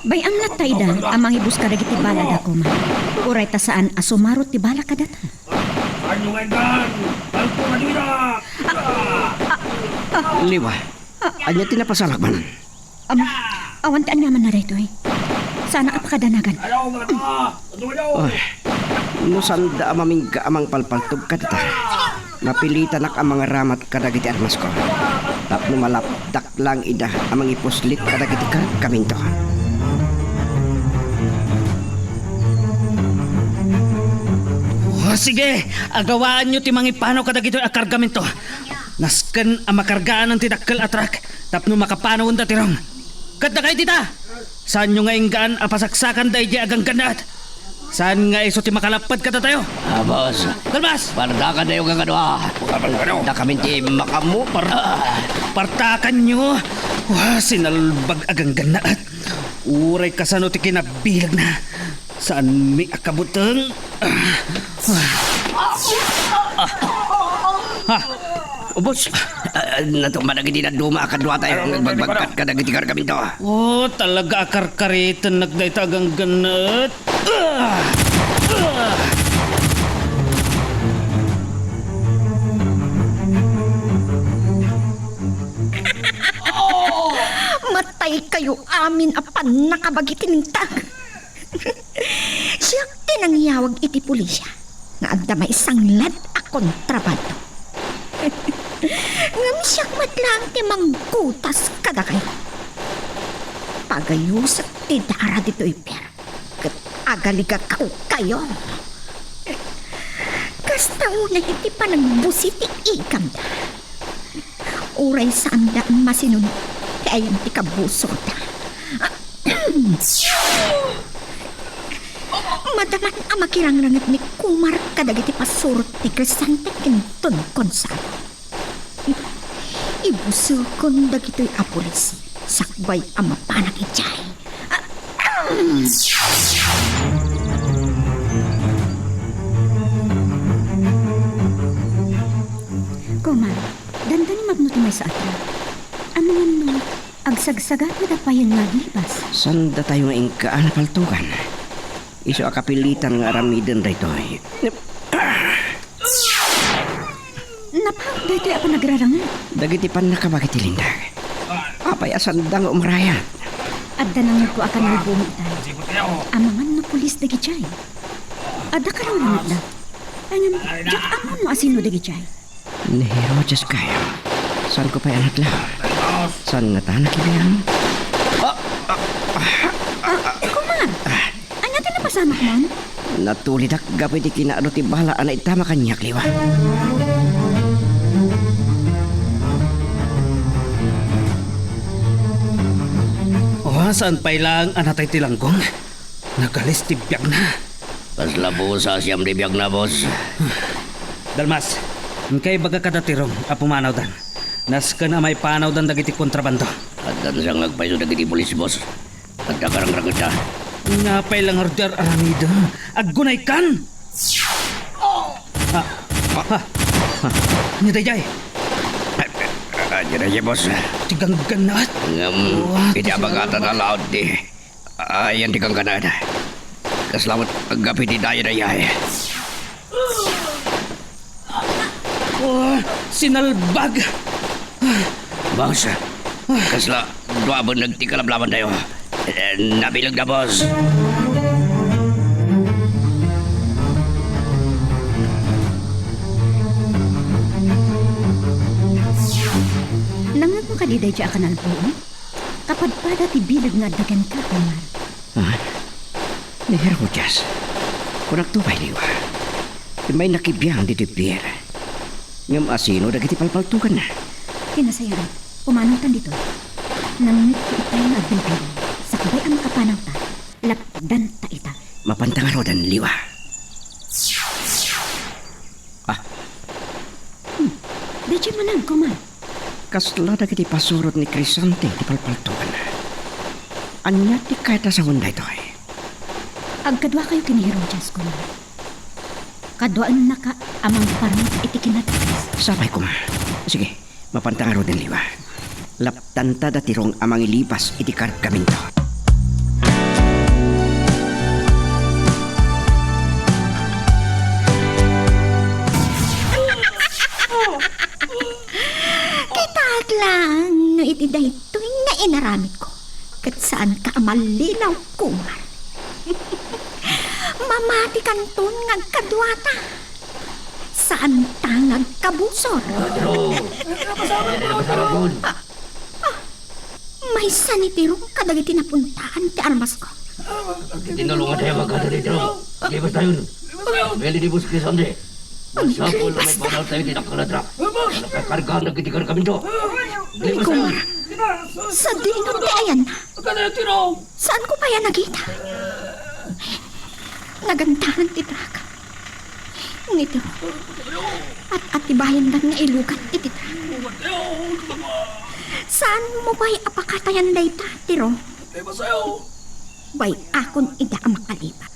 Bay-am latta ida a mangibus kadagiti balada, Kumar. Uray ta saan a sumarot ti bala kadata. Ania nga indan? Alto nga duwida! Liwa, ania ti napasamak man? Am, awan ti aniamanna daytoy. Saanak a pakadanagan. Ay, no saanda a mamingga a mangpalpaltog kadata, mapilitanak a mangaramat kadagiti armasko tapno malapdak lang ida a mangipuslit kadagiti kargamento. O, sige, agawaanyo ti mangipanaw kadagitoy a kargamento. Nasken a makargaanan ti dakkel a truck tapno makapanawen da ti Rong. Ket dakay dita, saanyo nga inggaan a pasaksakan daydiay a ganggannaet. Saan nga isu ti makalapped kadatayo? Ah, boss. Dalmas! Partakannakayo, kakadua. Dakami ti makamu-, par-, ah, partakanyo. Wa, sinalbag a ganggannaet. Uray kasano ti kinabilegna. Saanmi a kabuteng. Ah, ah. Ah. O, boss, ah, natumba dagiti dadduma a kaduatayo nga agbagbagkat kadagiti kargamento. O, talaga a karkaritennak dayta a ganggannaet. Ah! Ah! Mataykayo amin a pannakabagi ti lintag. Siak ti nangyawag iti pulisia nga adda maisanglad a kontrabando. Ngem siak met laeng ti manggutas kadakayo. Pagayusek ti dara ditoy, Pier, ket agaligakawkayo. Kasta unay iti panagbusi ti igamda. Uray saanda a masinuno ti ayan ti kabusorda. Madaman a makirangranget ni Kumar kadagiti pasurot ti Crescente ken Don Gonzalo. Ibusekon dagitoy a pulis sakbay a mapanak idiay. Kumar, dandani mapno ti maysa a truck. Amangan no agsagsagat met a payen nga aglibas. Saan datayo nga inggaan a paltogan? Isu a kapilitan nga aramiden daytoy. Napaut daytoy a panagrarangad. Dagiti pannakabagi ti lintag. Apay a sanda nga umarayat? Adda nangngegko a kanalbumi itay. Amangan no pulis dagidiay. Adda karangranganda. Ngem diak ammo no asino dagidiay. Ni Herodes kayo. Saanko pay a nadlaw? Saan ngata a nakibiang? Ah, Kumar! Ania ti napasamak man? Natulidak gapu iti kinaadu ti bala a naitama kaniak, liwa. Saan pay laeng a natay ti langgong? Nagalis ti biagna. Kasla busa siam ti biagna, boss. Dalmas, inkay ibaga kada Tirong a pumanawdan. Nasken a maipanawdan dagiti kontrabando. Addan sangag pay dagiti pulis, boss. Adda karangrangetda. Nga pay la ngarud ti ar-aramidem. Aggunaykan! Ah, ah, ah. Ania daydiay? Ah, ah, ania daydiay, boss? Ti ganggannaet. Ngem, oh, iti abagatan a laud ti, ah, ayan ti ganggannaet. Kasla met aggapu ti daydiay. Oh, sinalbag! Boss, kasla dua a benneg ti kalablabantayo. Eh, nabilegda, boss. Nangngegmo kadi daydiay a kanalbuon? Kapadpada ti bileg nga adda kenka, Omar. Ah, ni Herodias. Kunakto pay, Liwa. Immay nakibiang ditoy pier. Ngem asino dagiti palpaltoganna? Ti nasayaat, pumanawtan ditoy. Nangngegko itay nga agbilbilang. Sakbay a makapanawta, lapdanta ita. Mapanta ngaruden, Liwa. Ah. Hmm. Daydiay manen, Komar. Kasla dagiti pasurot ni Crisante ti palpaltoganna. Ania ti kayatna a sawen daytoy? Agkaduakayo ken ni Herodias, Komar. Kaduaennaka a mangparmek iti kinadakes. Sapay, Komar. Sige, mapanta ngaruden, Liwa. Lapdanta da Tirong a mangilibas iti kargamento. Kitaek laeng no iti daytoy nga inaramidko, ket saanka a mallinaw, Komar. Mamatikanton nga agkaduata. Saanta nga agkabusor. Maysa ni Tirong kadagiti napuntaan ti armasko. Tinulongan tayo magkadalito. Libas tayo. Beli di Boss Crisante. Masapul a maipanawtayo ti dakkel a truck. Nakakarga dagiti kargamento. Libas tayo. Kumar, sadino ti ayanna? Saanko pay a nakita. Nagantaran ti truck. Nitiro. At-atibayandan nga ilugan iti truck. Saanmo pay a pakatayan dayta, Tiro? Bay-akon ida a makalipat.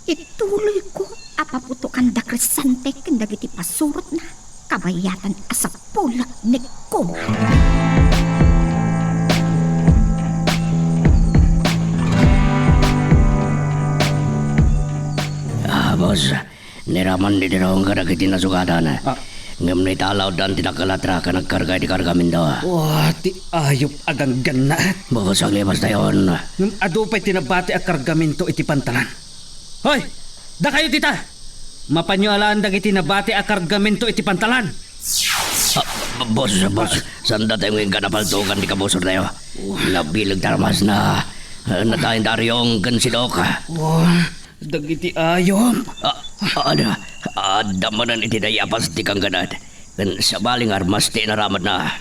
Ituloyko a paputokan da Crisante ken dagiti pasurotna kabayatan a sapulek ni Kumar. Ah, boss, niraman ni Dirong kadagiti nasugadan. Ah. Ngem naitalawdan ti dakkel a truck a nagkarga iti kargamento. Wa, ti ayup a ganggannaet. Boss, aglibas tayon. Ngem adu pay ti nabati a kargamento iti pantalan. Hoy! Dakayo dita! Mapanyo alaen dagiti nabati a kargamento iti pantalan. Ah, b-, boss, boss, saan datayo nga inka napaltogan ti kabusortayo? Nabileg ti armasna. Ah, natayen da Ariong ken si Doc. Wa, dagiti ayup. Ah, ah, adda, adda manen iti daydi a pas ti kangganad. Ken sabali nga armas ti inaramatna.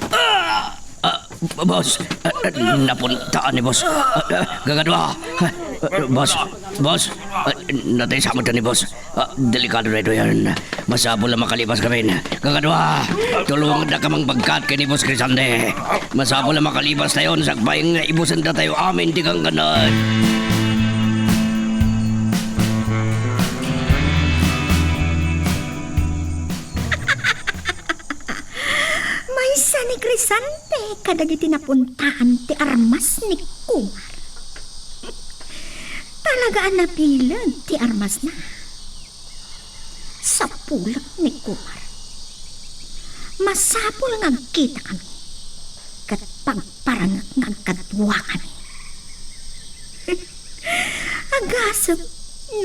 Ah! Ah, boss, ah, napuntaan ni boss. Ah, ah, gagadua. Ah, boss, boss, ah, natay sa ni boss. Ah, delikado daytoyen. Masapul a makalipas kami. Gagadua, tulongdaka mangbagkat ken ni Boss Crisante. Masapul a makalipas tayon sakbay nga ibusen datayo amin ti gangganad. Maysa ni Crisante kadagiti napuntaan ti armas ni Kumar. Talaga a nabileg ti armasna. Sapulek ni Kumar. Masapul nga agkitakami ket pagparangek nga agkaduakami. Agasek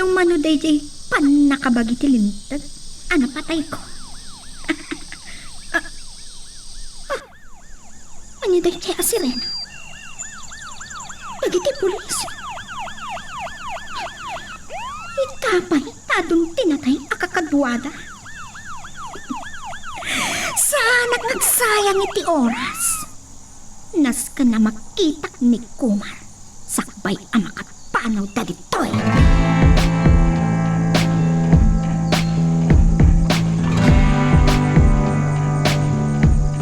no mano daydiay pannakabagi ti linteg a napatayko. Ah, ah, ania daydiay a sirena? Dagiti pulis. Ita pay ta adun ti natay a kakaduada. Saanak nga agsayang iti oras. Nasken a makitak ni Kumar. Sakbay a makapanaw dagitoy.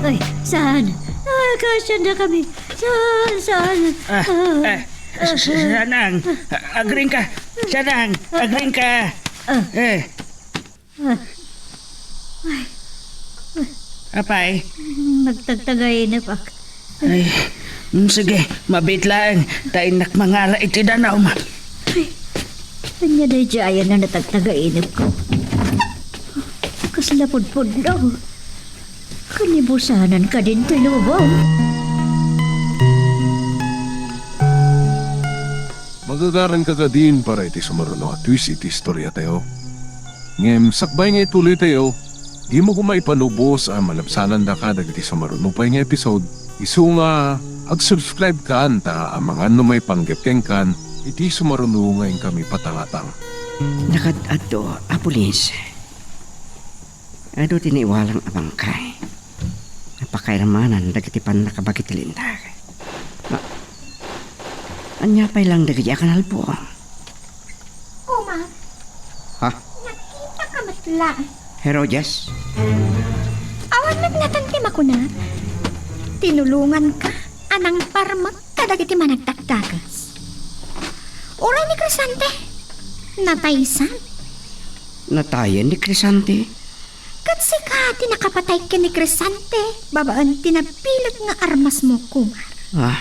Ay, saan? Ah, kasyan na kami. Saan, saan? Ah, ah, ah, s-, s-, Sanang, agring ka. Sanang, agring ka. Ah. Eh. Ah. Ay. Apay? Nagtagtagainep ak. Ay, mm, sige, mabiit laeng, ta innak mangala iti danum. Ay, ania daydiay a natagtagainep ko? Kasla pudpudno. Kanibusanan kadin ti lubong. Magagaran ka kadin para iti sumaruno a twist iti istoriatayo. Ngem sakbay nga ituloytayo, dimo koma ipanubos a malabsanandaka dagiti sumaruno pay nga episode, isu nga ag-subscribe kan ta amangan no maipanggep kenkan iti sumaruno nga inkami patangatang. Nakaad-adto a pulis. Adu ti naiwalang a bangkay. Napakairmanan dagiti pannakabagi ti linteg. Ma-, ania pay lang dagiti a kanalbo? Omar. Ha? Nakita ka met la. Herodias? Awan met natan ti makuna. Tinulonganka a nangparmek kadagiti managdakdakes. Uray ni Crescente, nataysan. Natayen ni Crescente? Ket sika ti nakapatay ken ni Crescente babaen ti nabileg nga armasmo, Kumar. Ah.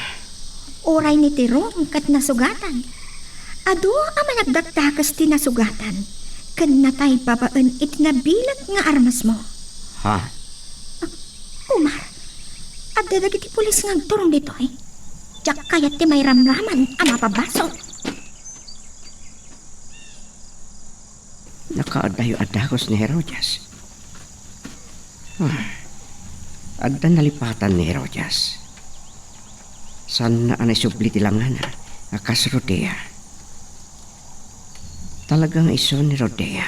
Uray ni Teron ket nasugatan. Adu a managdakdakes ti nasugatan ken natay babaen iti nabileg nga armasmo. Ha? Ah, Kumar, adda dagiti pulis nga agturong ditoy. Diak kayat ti mairamraman a mapabasol. Nakaaddayo a dagus ni Herodias. Ah, adda nalipatan ni Herodias. Saanna a naisubli ti langana a kas Rodea. Talaga nga isu ni Rodea.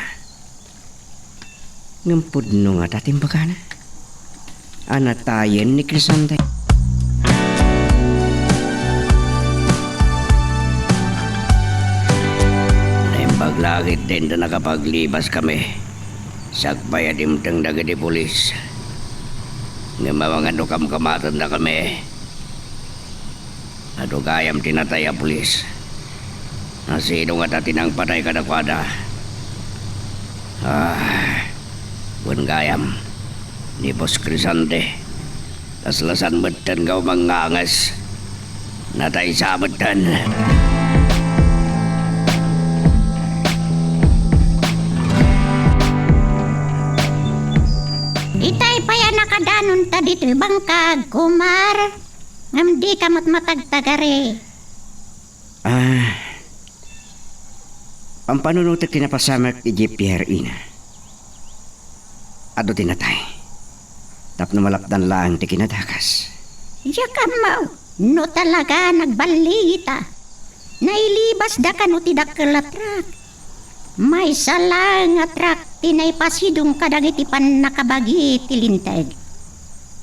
Ngem pudno ngata ti imbagana a natayen ni Crescente. Naimbag la ketdin ta nakapaglibaskami. Sakbay a dimteng dagiti pulis. Ngem amangan no kamkamatendakami. Adu gayam ti natay a pulis. Asino ngata ti nangpatay kadakuada? Ah, wen gayam, ni Boss Crescente. Kasla saan metten nga umanganges. Nataysa metten. Itay pay a nakadanonta ditoy bangkag, Kumar. Ngem dika met matagtagari. Ah, ampanunotek ti napasamak idiay Pierre Ina. Adu ti natay. Tapno malapdan laeng ti kinadakes. Diak ammo no talaga nagballiita. Nailibasda kano ti dakkel a truck. Maysa laeng a truck ti naipasidong kadagiti pannakabagi ti linteg.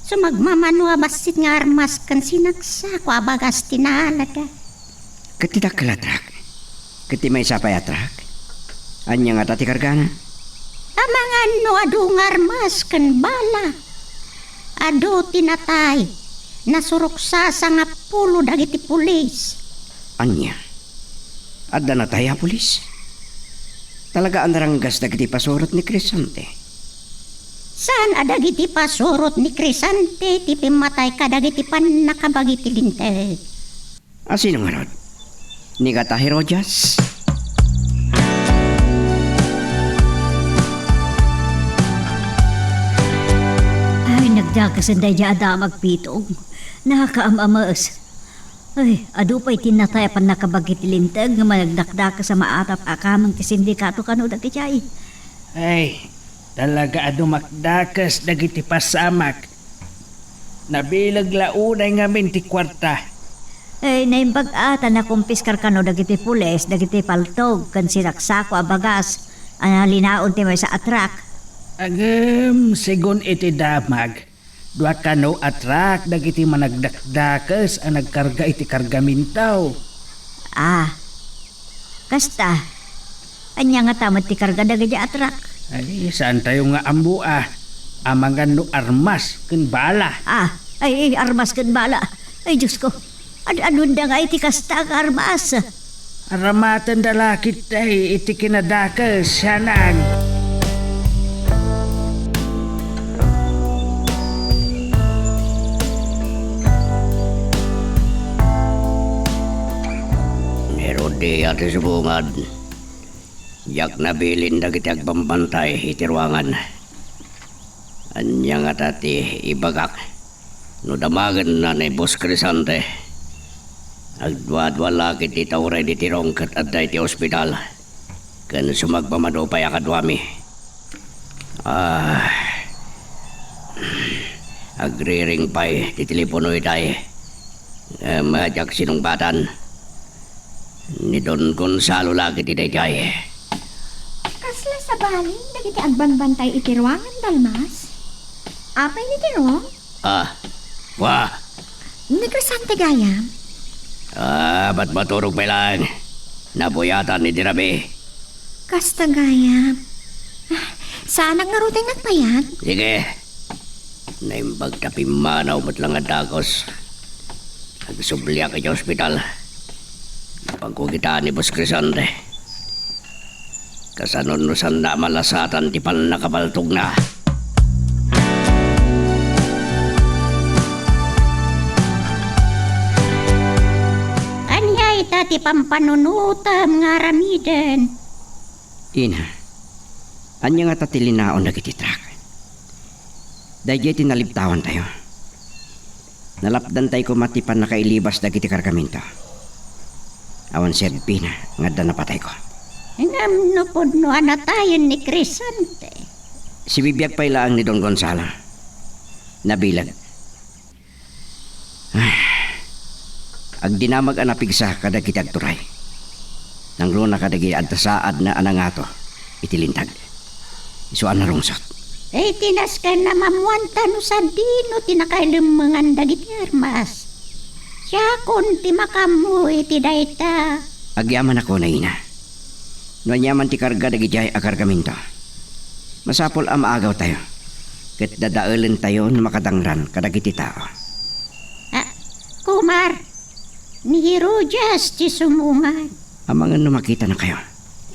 Sumagmamano a bassit nga armas ken sinaksako a bagas ti naalada. Ket ti dakkel a truck? Ket ti maysa pay a truck? Ania ngata ti kargana? Amangan no adu nga armas ken bala. Adu ti natay. Nasurok sa sangapulo dagiti pulis. Ania? Adda natay a pulis? Talaga a naranggas dagiti pasurot ni Crescente? Saan a dagiti pasurot ni Crescente ti pimmatay kadagiti pannakabagi ti linteg. Asino ngarud? Ni kata Herodias? Ay, nagdakesen daydiay a damag, Pitong. Nakakaam-ames. Ay, adu pay ti natay a pannakabagi ti linteg nga managdakdakes a maatap a kameng ti sindikato kano dagiti ay. Ay, talaga a dumakdakes dagiti pasamak. Nabileg la unay ngamin ti kuarta. Ay, naimbag a ta nakumpiskar kano dagiti pulis dagiti paltog ken sinaksako a bagas a nalinaon ti maysa a truck. Ngem, segun iti damag, Dua kano a truck dagiti managdakdakes a nagkarga iti kargamento. Ah, kasta. Ania ngata met ti karga dagiti a truck? Ay, saantayo nga ammo a. Amangan no armas ken bala. Ah, ay, ay, armas ken bala. Ay, Diosko. Ad-anonda nga iti kasta nga armas? Aramatenda la ketdi iti kinadakes, sianag. Ni Rudy a ti subongad, diak nabilin dagiti agbambantay iti ruangan. Ania ngata ti ibagak? No damagenna ni Boss Cresante, agduadua la ketdi ta uray ni Tirong ket adda iti ospital, ken sumagmamano pay a kaduami. Ah, agriring pay ti telepono itay. Ngem diak sinungbatan. Ni Don Gonzalo la ketdi daydiay. Kasla sabali dagiti agbambantay iti ruangan, Dalmas? Apay ni Tirong? Ah, wa. Ni Cresante gayam? Ah, bat maturog pay laeng. Nabuyatan iti rabii. Kasta gayam. Ah, saanak ngarud a nagpayat? Sige. Naimbag ta pimmanaw met la nga dagus. Agsubliak iti ospital. Pagkukitaan ni Boss Cresante. Kasano no saanna a malasatan ti pannakabaltogna? Ania ita ti pampanunotam nga aramiden? Ina, ania ngata ti linaon dagiti truck? Daydiay ti nalibtawantayo. Nalapdantay koma ti pannakailibas dagiti kargamento. Awan serbina nga adda napatayko. Ngem no pudno a natayen ni Cresante? Sibibiag pay laeng ni Don Gonzalo. Nabileg. Ay, agdinamag a napigsa kadagiti agturay. Nangruna kadagiti adda saadna a nangato iti lintag. Isu a narungsot. Iti nasken a mammuanta no sadino ti nakailemmengan dagiti armas. Siakon ti makaammo iti dayta. Agyamanak, Ina. No aniaman ti karga dagidiay a kargamento, masapul a maagawtayo ket dadaelentayo no makadangran kadagiti tao. Ah, Kumar, ni Herodias ti sumungad. Amangan no makitanakayo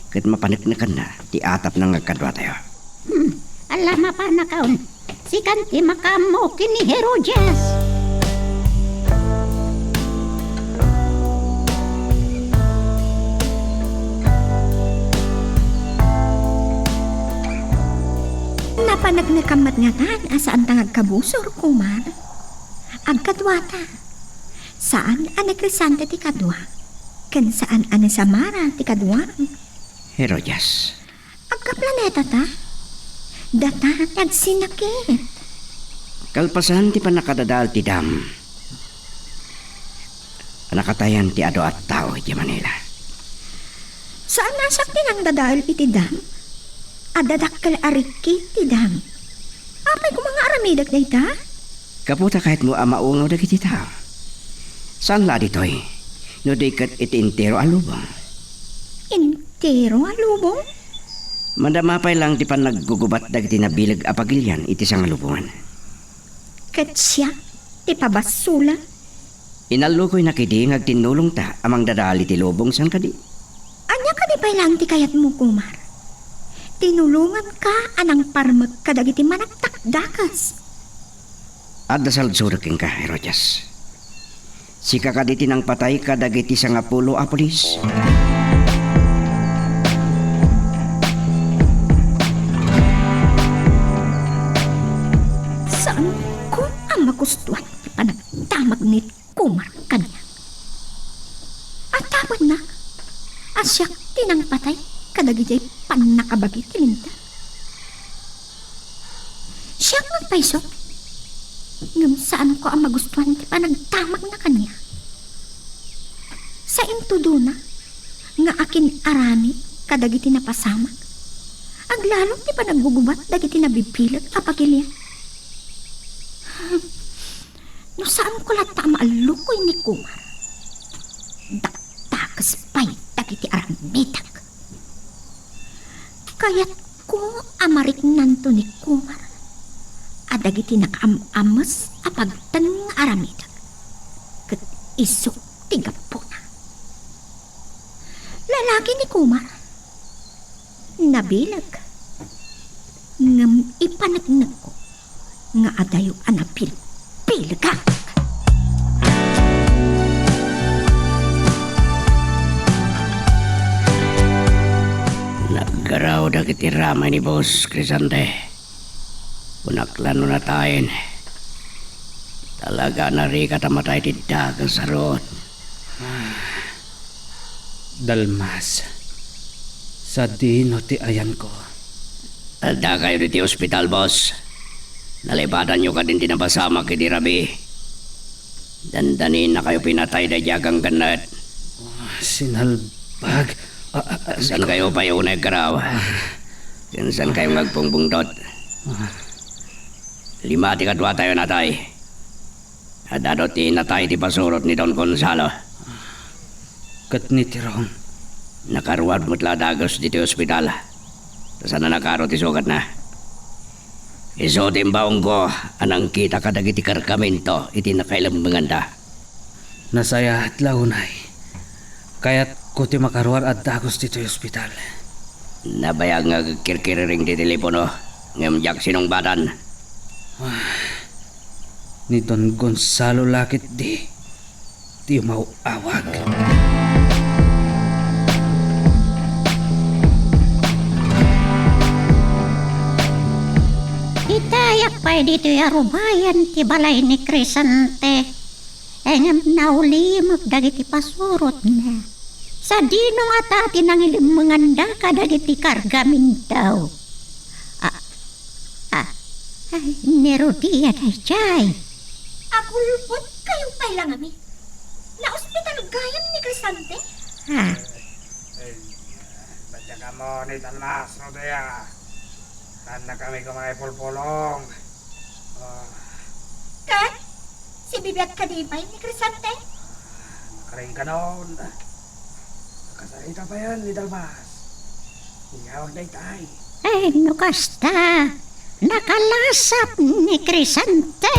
ket mapaneknekanna ti atapna nga agkaduatayo. Hmm, ala mapanakaon. Sikan ti makaammo ken ni Herodias. Napaneknekam met ngatan a saanta nga agkabusor, Kumar. Agkaduata. Saan a ni Cresante ti kadua, ken saan a ni Samara ti kadua. Herodias. Agkaplaneta ta? Data ti agsinakit. Kalpasan ti pannakadadael ti dam, a nakatayan ti adu a tao iti Manila. Saan a siak ti nangdadael iti dam? Adda dakkel a rikkit ti dam. Apay koma nga aramidek dayta? Gapu ta kayatmo a maungaw dagiti tao. Saan la ditoy, no di ket iti entero a lubong. Entero a lubong? Madama pay laeng ti pannaggugubat dagiti nabileg a pagilian iti sangalubongan. Ket siak ti pabassolan? Inallokoynak idi nga agtinnulongta a mangdadael iti lubong, saan kadi? Ania kadi pay laeng ti kayatmo, Kumar? Tinulonganka a nangparmek kadagiti managdakdakes. Adda saludsodek kenka, Herodias. Sika kadi ti nangpatay kadagiti sangapulo a pulis? Saanko a magustuan ti panagdamag ni Kumar kaniak. Adda met a siak ti nangpatay kadagiti pannakabagi ti linteg. Siak nagpayso, ngem saanko a magustuan ti panagdamagna kaniak. Sainto duna nga akin-aramid kadagiti napasamak, aglalo ti panaggugubat dagiti nabibileg a pagilian. No saanko latta a maallukoy ni Kumar, dakdakes pay dagiti aramidek. Kayatko a mariknanto ni Kumar a dagiti nakaam-ames a pagteng nga aramidek ket isu ti gapuna. Lalaki ni Kumar. Nabileg. Ngem ipaneknekko nga adayo a nabilbilegak. Naggaraw dagiti ramay ni Boss Crisante. Kunak la no natayen. Talaga, narigat a matay ti dakes a ruot. Dalmas, sadino ti ayanko? Addakayo ditoy ospital, boss. Nalipatanyo kadin ti napasamak idi rabii. Dandaninakayo pinatay daydiay a ganggannaet. Oh, sinalbag. Ah, ah, ah, Saan kayo pay unay aggaraw? Ken saan kayo nga agpungbungtot? Ah. Lima ti kaduatayo natay. Adda ti natay ti pasurot ni Don Gonzalo. Ket ni Tirong? Nakaruar met la a dagus ditoy ospital. Ta saan a nakaro ti sugatna. Isu ti imbaonko a nangkita kadagiti kargamento iti nakailemmenganda. Nasayaat la unay. Kayatko ti makaruar a dagus ditoy ospital. Nabayag nga agkirkiriring ti telepono, ngem diak sinungbatan. Ah, ni Don Gonzalo la ketdi ti umaw-awag. Itayak pay ditoy a rubayan ti balay ni Crisante. Ngem naulimek dagiti pasurotna. Sadino ngata ti nangilemmenganda kadagiti kargamento? Ah, ah, ay, ni Rodia daydiay. Agulbod kayo pay la ngamin. Naospital gayam ni Crisante? Ah. Ay, badya kamo ni Dalmas, Rodia. Saan na kami kumaipulpulong? Ah. Ket, sibibiag kadi pay ni Crisante? Nakaring kanon. Nakasarita payen ni Dalmas. Inyawag daytay. Ay, no kasta, nakalasat ni Crisante.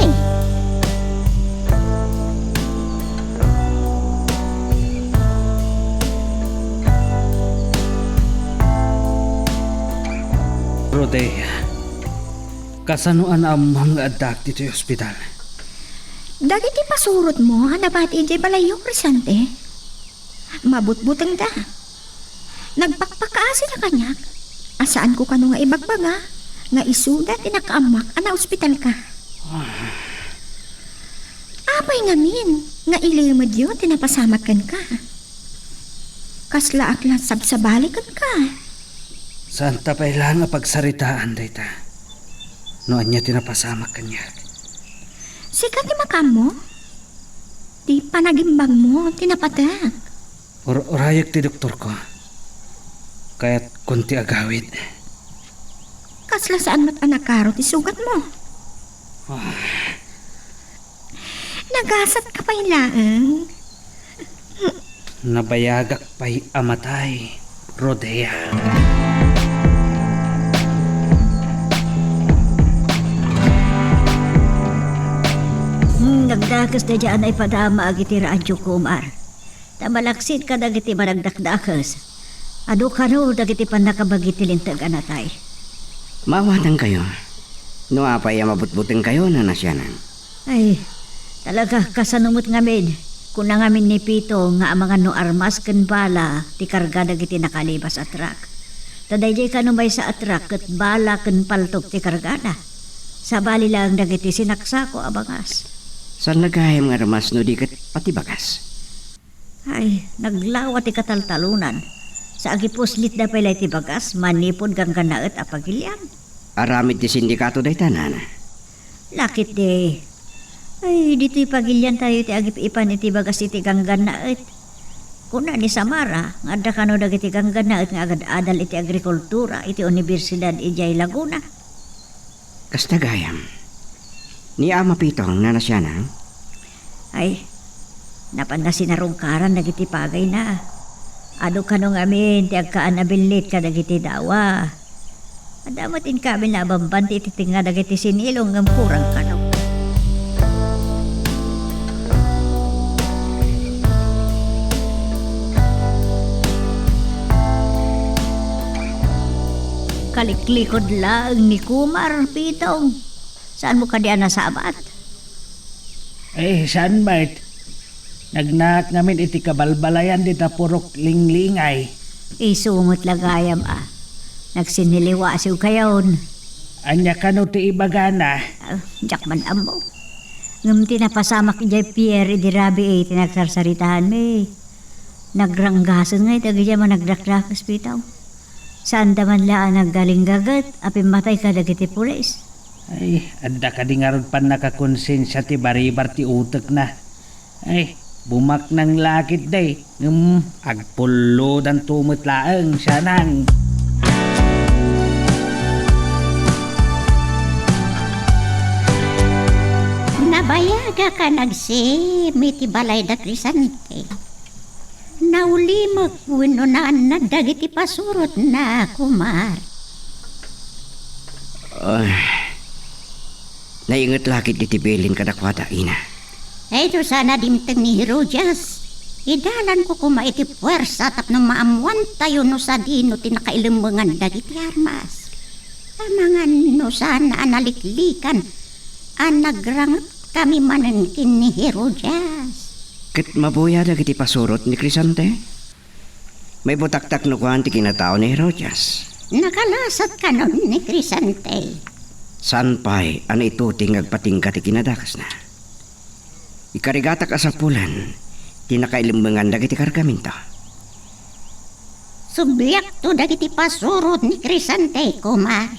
Rodia, kasano a naammom nga addaak ditoy ospital? Dagiti pasurotmo a nabati idiay balayyo, Crisante, mabutbutengda. Nagpakpakaasida kaniak a saanko kano nga ibagbaga nga isuda ti nakaammak a naospitalka. Ah. Apay ngamin nga ilimedyo ti napasamak kenka? Kaslaak la sabsabali kenka. Saanta pay laeng a pagsaritaan dayta. No ania ti napasamak kaniak? Sika ti makaammo? Ti panagimbagmo ti napatek. Ur-urayek ti doktorko. Kayatkon ti agawid. Kasla saan met a nakaro ti sugatmo? Ah. Nagasatka pay laeng. Nabayagak pay a matay, Rodia. Hmm, nagdakes daydiay a naipadama dagiti radio, Kumar. Ta malaksid kadagiti managdakdakes. Adu kano dagiti pannakabagi ti linteg a natay. Maawatankayo. No apay a mabutbutengkayo, Nana Sianang? Ay, talaga, kasano met ngamin? Kuna ngamin ni Pito nga amangan no armas ken bala ti karga dagiti nakalibas a truck. Ta daydiay kano maysa a truck ket bala ken paltok ti kargana. Sabali laeng dagiti sinaksako a bagas. Saan la gayam nga armas no di ket pati bagas? Ay, naglawa ti kataltalonan. Sa agipuslitda pay la iti bagas, manipud ganggannaet a pagilian. Aramid ti sindikato dayta, Nana? Lakit di. Ay, ditoy pagiliantayo ti agip-ipan iti bagas iti ganggannaet. Kuna ni Samara nga adda kano dagiti ganggannaet nga agad-adal iti agrikultura iti Universidad idiay Laguna. Kasta gayam. Ni Ama Pitong, Nana Sianang? Ay, napanna sinarungkaran dagiti pagayna. Adu kano ngamin ti agkaan a billit kadagiti dawa. Adda met inkabil a bambanti iti tengnga dagiti sinilong ngem kurang kano. Kaliklikod laeng ni Kumar, Pitong. Saanmo kadi a nasabat? Eh, saan met? Nagnaat ngamin iti kabalbalayan dita purok linglingay. Isu met la gayam a. Nagsiniliwasiw kayon. Ania kano ti ibagana? Ah, diak man ammo. Ngem ti napasamak idiay pier idi rabii ti nagsarsaritaanmi. Nagranggasen ngay dagiti a managdakdakes, Pitong. Saanda man la a naggalinggaget a pimmatay kadagiti pulis. Ay, adda kadi ngarud pannakakonsensia ti baribar ti utekna. Ay, bumaknang la ketdi, ngem agpullodanto met laeng, sianang. Nabayagak a nagsimi ti balay da Crisante. Naulimek wenno naannad dagiti pasurotna, Kumar. Ah, nainget la ketdi ti bilin kadakuada, ina. Daytoy saan a dimteng ni Herodias. Idalanko koma iti puersa tapno maammoantayo no sadino ti nakailemmengan dagiti armas. Amangan no saan a naliklikan a nagrangepkami manen ken ni Herodias. Ket mabuya dagiti pasurot ni Crisante? Maibutaktak no kuan ti kinatao ni Herodias. Nakalasat kanon ni Crisante. Saan pay a naituding nga agpatingga ti kinadakesna? Ikarigatak a sapulan ti nakailemmengan dagiti kargamento. Subliakto dagiti pasurot ni Crisante, Kumar.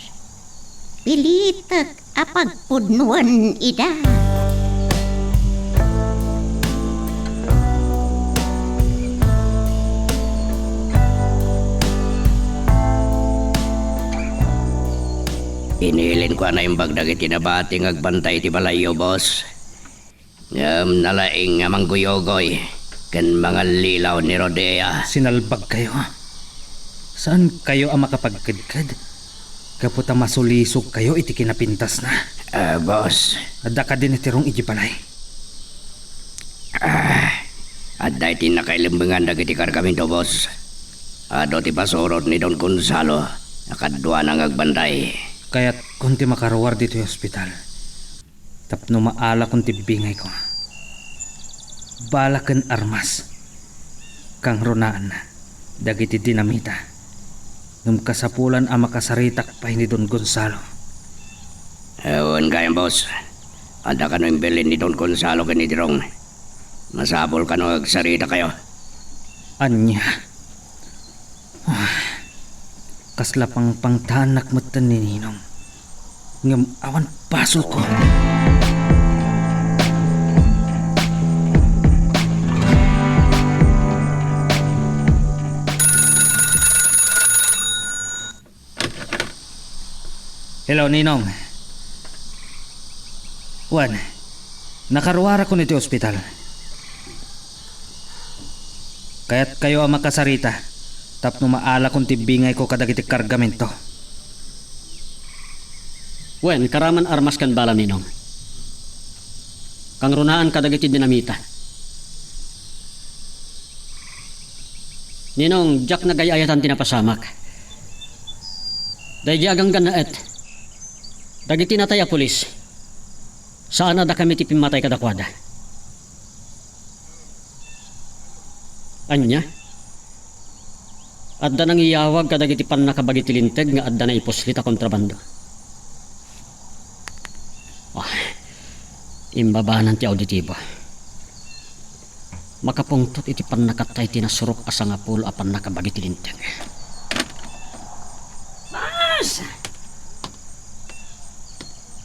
Pilitek a pagpudnoen ida. Inilinko a naimbag dagiti nabati nga agbantay iti balayyo, boss. Ngem nalaing a mangguyugoy ken mangallilaw ni Rodea. Sinalbagkayo. Saankayo a makapagkedked gapu ta masulisogkayo iti kinapintasna. Ah, boss. Adda kadi ni Tirong idiay balay? Ah, adda iti nakailemmengan dagiti kargamento, boss. Adu ti pasurot ni Don Gonzalo a kaduana nga agbantay. Kayatkon ti makaruar ditoy ospital. Tapno maalakon ti bingayko. Bala ken armas. Kangrunaan dagiti dinamita. Ngem kasapulan a makasaritak pay ni Don Gonzalo. Wen gayam, boss. Adda kano imbilin ni Don Gonzalo ken ni Tirong. Masapul kano agsarita kayo. Ania? Ah, kasla pangpangtaannak metten ni Ninong. Ngem awan basolko. Hello, Ninong. Wen, nakaruarakon iti ospital. Kayatkayo a makasarita tapno maalakon ti bingayko kadagiti kargamento. Wen, karaman armas ken bala, Ninong. Kangrunaan kadagiti dinamita. Ninong, diak nagay-ayatan ti napasamak. Daydi a ganggannaet, dagiti natay a pulis, saan a dakami ti pimmatay kadakuada. Ania? Adda nangiyawag kadagiti pannakabagi ti Linteg nga adda naipuslit a kontrabando. Ah, imbabanan ti auditibo. Makapungtot iti pannakatay ti nasurok a sangapulo a pannakabagi ti Linteg. Boss!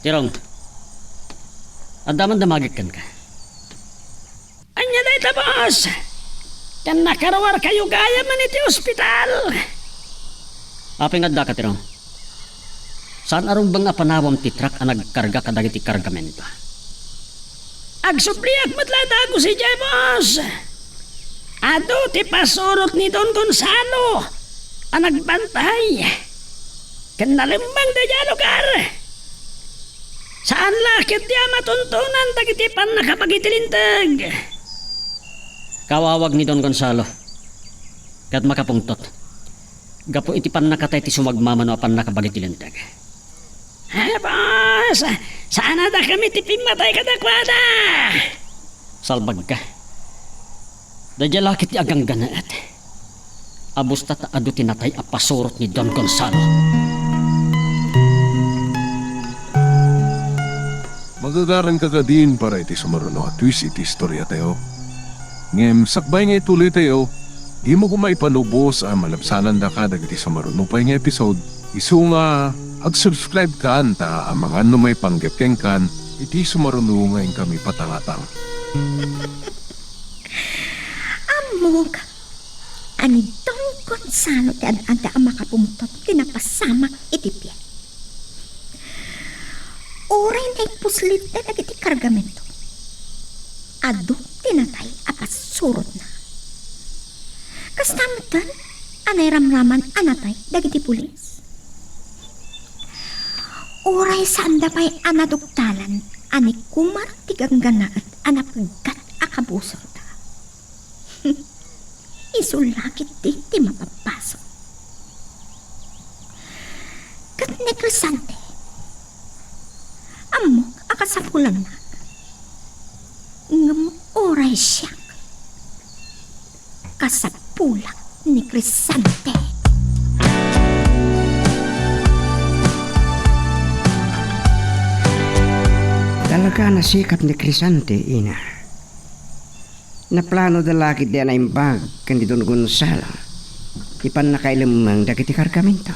Tirong, adda man damagek kenka. Ania dayta, boss? Ken nakaruarkayo gayam man iti ospital? Apay nga addaka, Tirong? Saan a rumbeng a panawam ti truck a nagkarga kadagiti kargamento? Agsubliak met laeng, Boss. Adu ti pasurot ni Don Gonzalo a nagbantay ken nalemmeng daydiay a lugar. Saan la ketdi a matuntunan dagiti pannakabagi ti linteg. Kawawag ni Don Gonzalo ket makapungtot gapu iti pannakatay ti sumagmamano a pannakabagi ti linteg. Ah, boss, saan a dakami ti pimmatay kadakuada. Salbagka. Daydiay lakit ti agangganaet. Abusta ta adu ti natay a pasurot ni Don Gonzalo. Magagaranka kadin para iti sumaruno a twist iti istoriatayo. Ngem sakbay nga ituloytayo, dimo koma ipalubos a malabsanandaka dagiti sumaruno pay nga episode, isu nga ag-subscribe kan ta amangan no maipanggep kenkan iti sumaruno nga inkami patangatang. Ammok a ni Don Gonzalo ti ad-adda a makapungtot ti napasamak iti biag. Uray naipuslit dagiti kargamento, adu ti natay a pasurotna. Kasta metten a nairamraman a natay dagiti pulis. Uray saanda pay a naduktalan a ni Kumar ti ganggannaet a napuggat a kabusorda. Isu la ketdi ti mapabbasol. Ket ni Crescente, ammok a kasapulannak. Ngem uray siak, kasapulak ni Crescente. Talaga a nasikap ni Crescente, Ina. Naplanoda la ketdi a naimbag ken ni Don Gonzalo ti pannakailemmeng dagiti kargamento.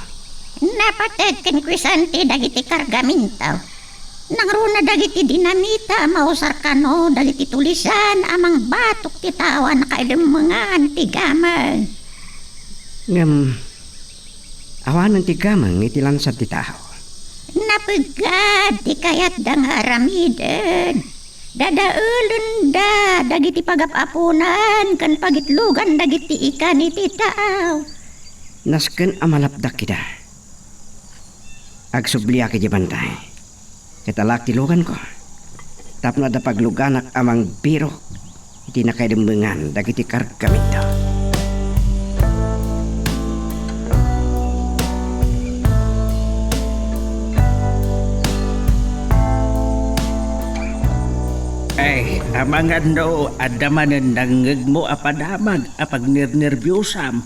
Napated ken Crescente dagiti kargamento. Nangruna dagiti dinamita a mausar kano dagiti tulisan a mangbatok ti tao a nakailemmengan ti gameng. Ngem awanen ti gameng iti lansad ti tao. Napeggad ti kayatda nga aramiden. Dadaelenda dagiti pagap-apunan ken pagitlogan dagiti ikan iti tao. Nasken a malapdak ida. Agsubliak iti bantay. Ket alaak ti luganko tapno adda pagluganak a mangbirok iti nakaidemmengan dagiti kargamento. Ay, amangan no adda manen nangngegmo a padamag a pagnernerbiosam.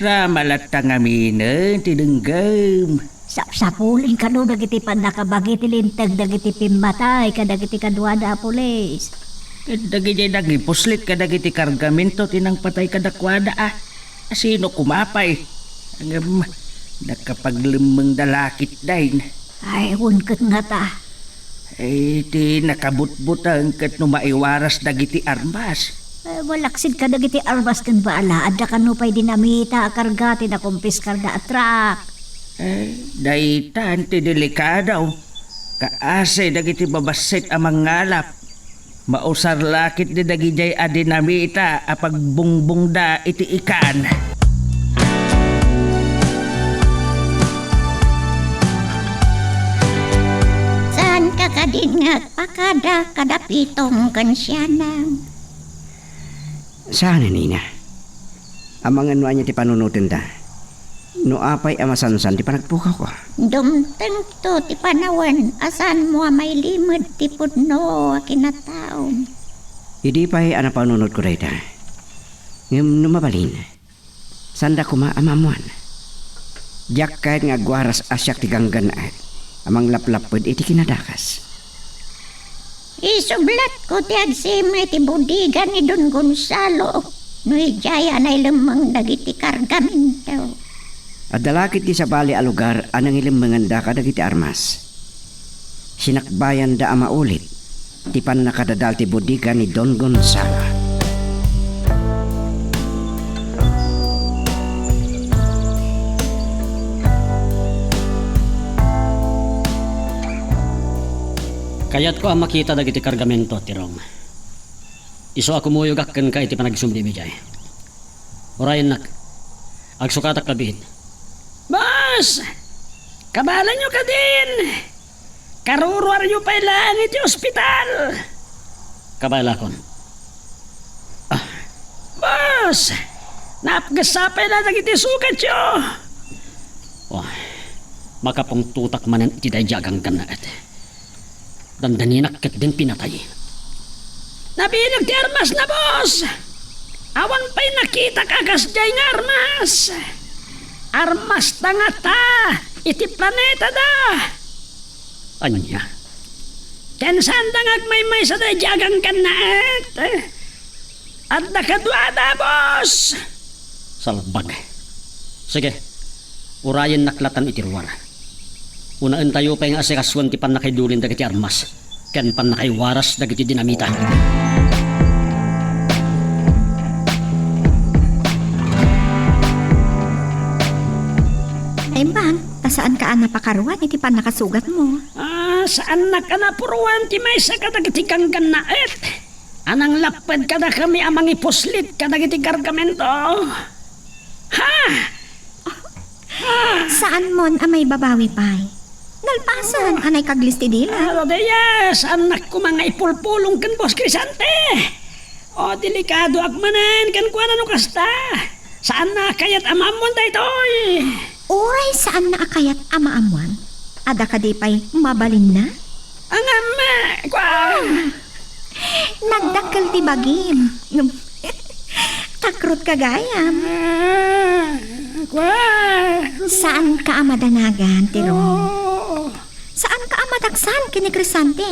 Drama latta ngamin ti denggem. Sapsapulen kano dagiti pannakabagi ti linteg dagiti pimmatay kadagiti kaduada a pulis. Ket dagidiay nangipuslit kadagiti kargamento ti nangpatay kadakuada a, a sino koma pay? Ngem nakapaglemmengda la ketdin. Ay, wen ket ngata. Ay, ti nakabutbuteng ket no maiwaras dagiti armas. Eh, malaksid kadagiti armas ken bala, adda kano pay dinamita a karga ti nakumpiskarda a truck. Eh, daytan ti delikado. Kaasi dagiti babassit a mangngalap. Mausar la ketdi dagidiay a dinamita a pagbungbungda iti ikan. Saanka kadin nga agpakada kada pitong ken sianang? Saanen, Ina. Amangan no ania ti panunotenda. No apay a masansan ti panagpukawko. Dumtengto ti panawen a saanmo a mailimed ti pudno a kinataom. Idi pay a napanunotko dayta. Ngem no mabalin, saanda koma a maammoan. Diak kayat nga agwaras a siak ti ganggannaet a manglaplapped iti kinadakes. Isublatko ti agsima iti bodega ni Don Gonzalo no idiay a nailemmeng dagiti kargamento. Adda la ketdi sabali a lugar a nangilemmengan dagiti armas. Sinakbayanda a maulit ti pannakadadal ti bodega ni Don Gonzalo. Kayatko a makita dagiti kargamento, Tirong. Isu a kumuyogak kenka iti panagsublim idiay. Urayennak. Agsukatak kabit. Boss! Kabaelanyo kadin! Karuruaryo pay laeng iti ospital! Kabaelakon. Ah. Boss! Naapgessa pay la dagiti sugatyo! Oh, makapungtotak manen iti daydi a ganggannaet. Dandaninak ketdin pinatay. Nabileg ti armasna, boss! Awan pay nakitak a kasdiay nga armas! Armasta ngata iti planetada! Ania? Ken saanda nga agmaymaysa daydi a ganggannaet? Adda kaduada, boss! Salbag. Sige, urayennak latan iti ruar. Unaentayo pay nga asikasoen ti pannakaidulin dagiti armas ken pannakaiwaras dagiti dinamita. Naimbag, ta saanka a napakaruan iti pannakasugatmo. Ah, saannak a napuruan ti maysa kadagiti ganggannaet a nanglapped kadakami a mangipuslit kadagiti kargamento. Ha? Saanmon a maibabawi pay. Nalpasen a naikaglis ti dila. Aro daydi, saannak koma nga ipulpulong ken Boss Crisante. O, delikadoak manen kenkuana no kasta. Saanna a kayat a maammuan daytoy. Uray saanna a kayat a maammuan, adda kadi pay mabalinna? Ngem, kua. Nagdakkel ti bagim. Ngem, takrutka gayam. Ah, kua. Saanka a madanagan, Tirong. Oo. Saanka a madaksan ken ni Crisante.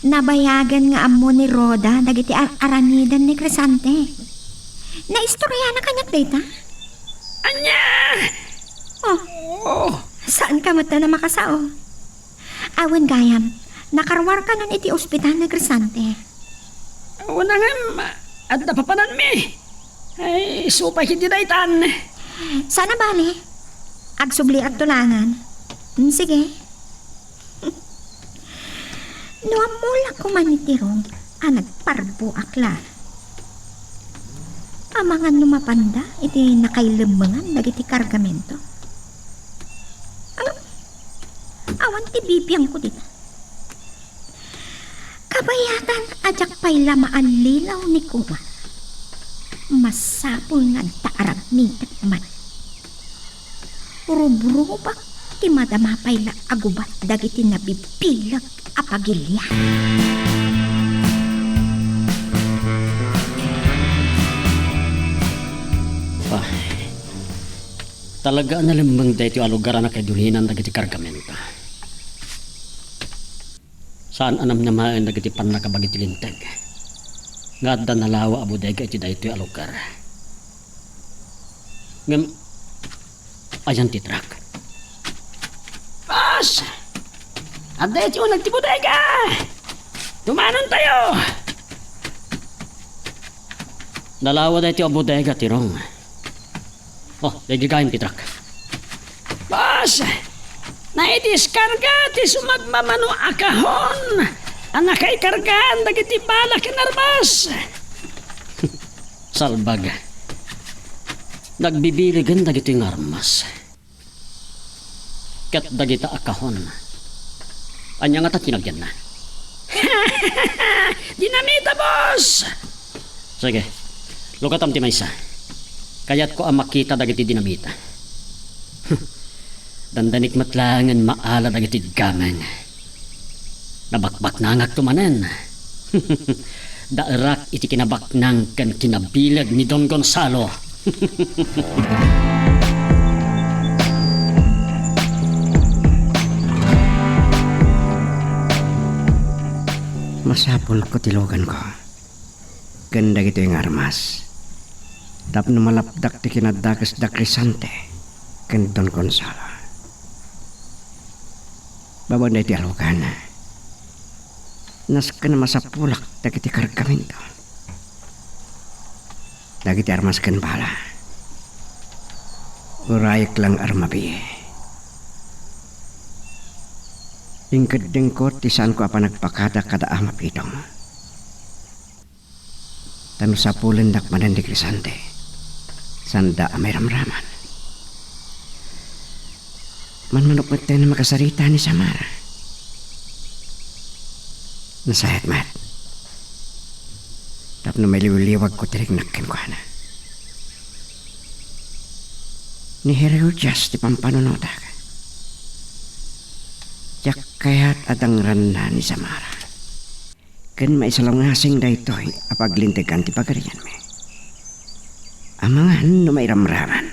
Nabayagen nga ammo ni Rhoda dagiti ar-, aramiden ni Crisante. Naistoriana kaniak dayta. Ania? Oh. Oh. Saanka met a makasao? Awan gayam, nakaruarkanon iti ospital ni Crisante. Wen, ngem, adda papananmi. Ay, isu pay ketdi daytan. Saan a bale. Agsubliakto laengen. Mm, sige. No ammolak koma ni Tirong a nagparbuak la. Amangan no mapanda iti nakailemmengan dagiti kargamento. Ngem, awan ti bibiangko dita. Kabayatan a diak pay la maallilaw ni Kuan. Masapul nga adda aramitek man. Rubrubak ti madama pay la a gubat dagiti nabibileg a pagilian. Ah, talaga a nalemmeng daytoy a lugar a nakaidulinan dagiti kargamento. Saan a namnamaen dagiti pannakabagi ti Linteg nga adda nalawa a bodega iti daytoy a lugar. Ngem, ayan ti truck. Boss! Adda iti uneg ti bodega! Tumanontayo! Nalawa daytoy a bodega, Tirong. Oh, daydi gayam ti truck. Boss, naidiskarga ti sumagmamano a kahon a nakaikargaan dagiti bala ken armas. Salbag. Nagbibilegen dagitoy nga armas. Ket dagita a kahon. Ania ngata ti nagyanna? Dinamita, boss! Sige, lukatam ti maysa. Kayatko a makita dagiti dinamita. Dandanik met laengen maala dagiti gameng. Nabakbaknangakto manen. Daerak iti kinabaknang ken kinabileg ni Don Gonzalo. Masapulko ti luganko ken dagitoy nga armas tapno malapdak ti kinadakes da Crisante ken Don Gonzalo. Babaen daytoy a lugan, nasken a masapulak dagiti kargamento. Dagiti armas ken bala, urayek la nga armabi. Inkeddengko ti saanko a panagpakada kada ama, Pitong. Ta no sapulendak manen ni Crisante, saanda a mairamraman. Manmanok metten a makasarita ni Samara. Nasayaat met. Tapno mailiwliwagko ti riknak kenkuana. Ni Herodias ti pampanunotak. Diak kayat a dangranna ni Samara. Ken maisalungasing daytoy a paglintegan ti pagarianmi. Amangan no mairamraman.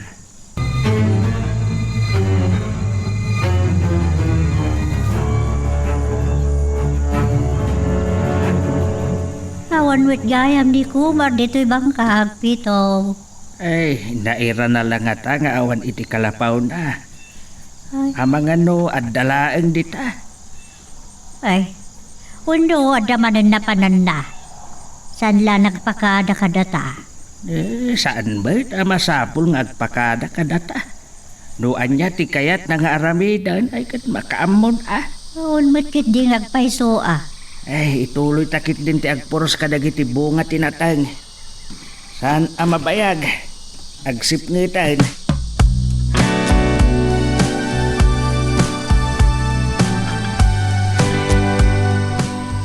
Awan met gayam ni Kumar ditoy bangkag, Pito. Ay, nairana la ngata nga awan iti kalapawna. Ay. Amangan no adda laeng dita. Ay, wenno adda manen napananna. Saan la nagpakada kadata? Eh, saan met a masapul nga agpakada kadata? No ania ti kayatna nga aramiden, ay ket makaammon a. Awan met ketdi nga agpayso a. Ay, ituloyta ketdin ti agpuros kadagiti bunga ti nateng. Saan a mabayag. Agsipngeten.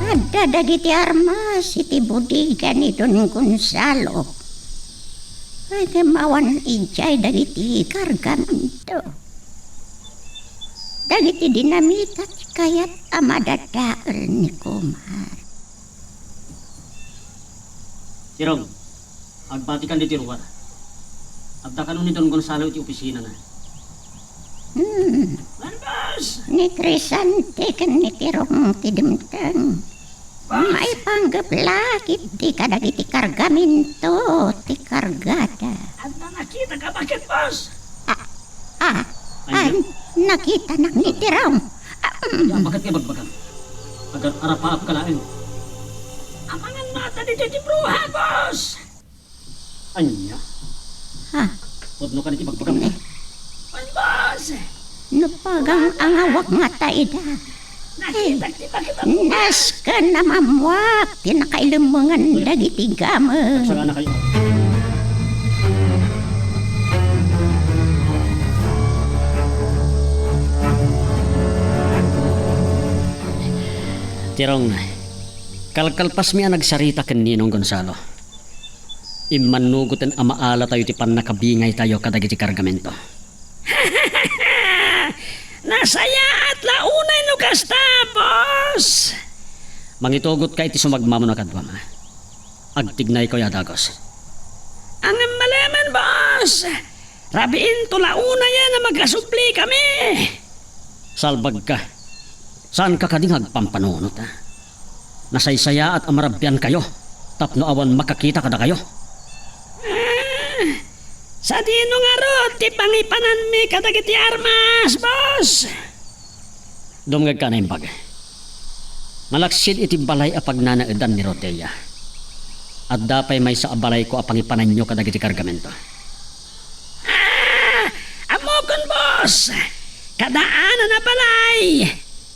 Adda dagiti armas iti bodega ni Don Gonzalo. Ay, ngem awan idiay dagiti kargamento. Dagiti dinamita ti kayat a madadael ni Kumar. Tirong, agbatikan ditoy ruar. Adda kano ni Don Gonzalo iti opisinana. Hmm. Wen, boss! Ni Crisante ken ni Tirong ti dimteng. Boss! Maipanggep la ketdi kadagiti kargamento ti kargada. Adda nakita ka, bakit, boss? Ah, ah, ay, nakitanak ni Tirong. Ah, mm. Ania, bakit nga bagbagam? Agar-arapaap ka laeng. Amangan nata ditoy ti bruha, boss! Ania? Ha? Pudno ka iti bagbagam. Ay, boss! Napagang-angawak ngata ida. Nakitak ti pakita mo. Nasken a mammuak ti nakailimengan dagiti gameng. Nagsagana kayo. Tirong, kalkalpasmi a nagsarita ken Ninong Gonzalo. Immannugoten a maalatayo ti pannakabingaytayo kadagiti kargamento. Nasayaat la unay no kasta, boss! Mangitugotka iti sumagmamano a kaduam. Agtignaykayo a dagus. Ngem malemen, boss! Rabiinto la unayen a makasublikami! Salbagka. Saanka kadi nga agpampanunot, a? Nasaysayaat a marabiankayo tapno awan makakita kadakayo. Ah, sadino ngarud ti pangipananmi kadagiti armas, boss? Dumngegka, naimbag. Malaksid iti balay a pagnanaedan ni Rodelia, adda pay maysa a balayko a pangipananyo kadagiti kargamento. Ah! Ammokon, boss! Kadaanan a balay!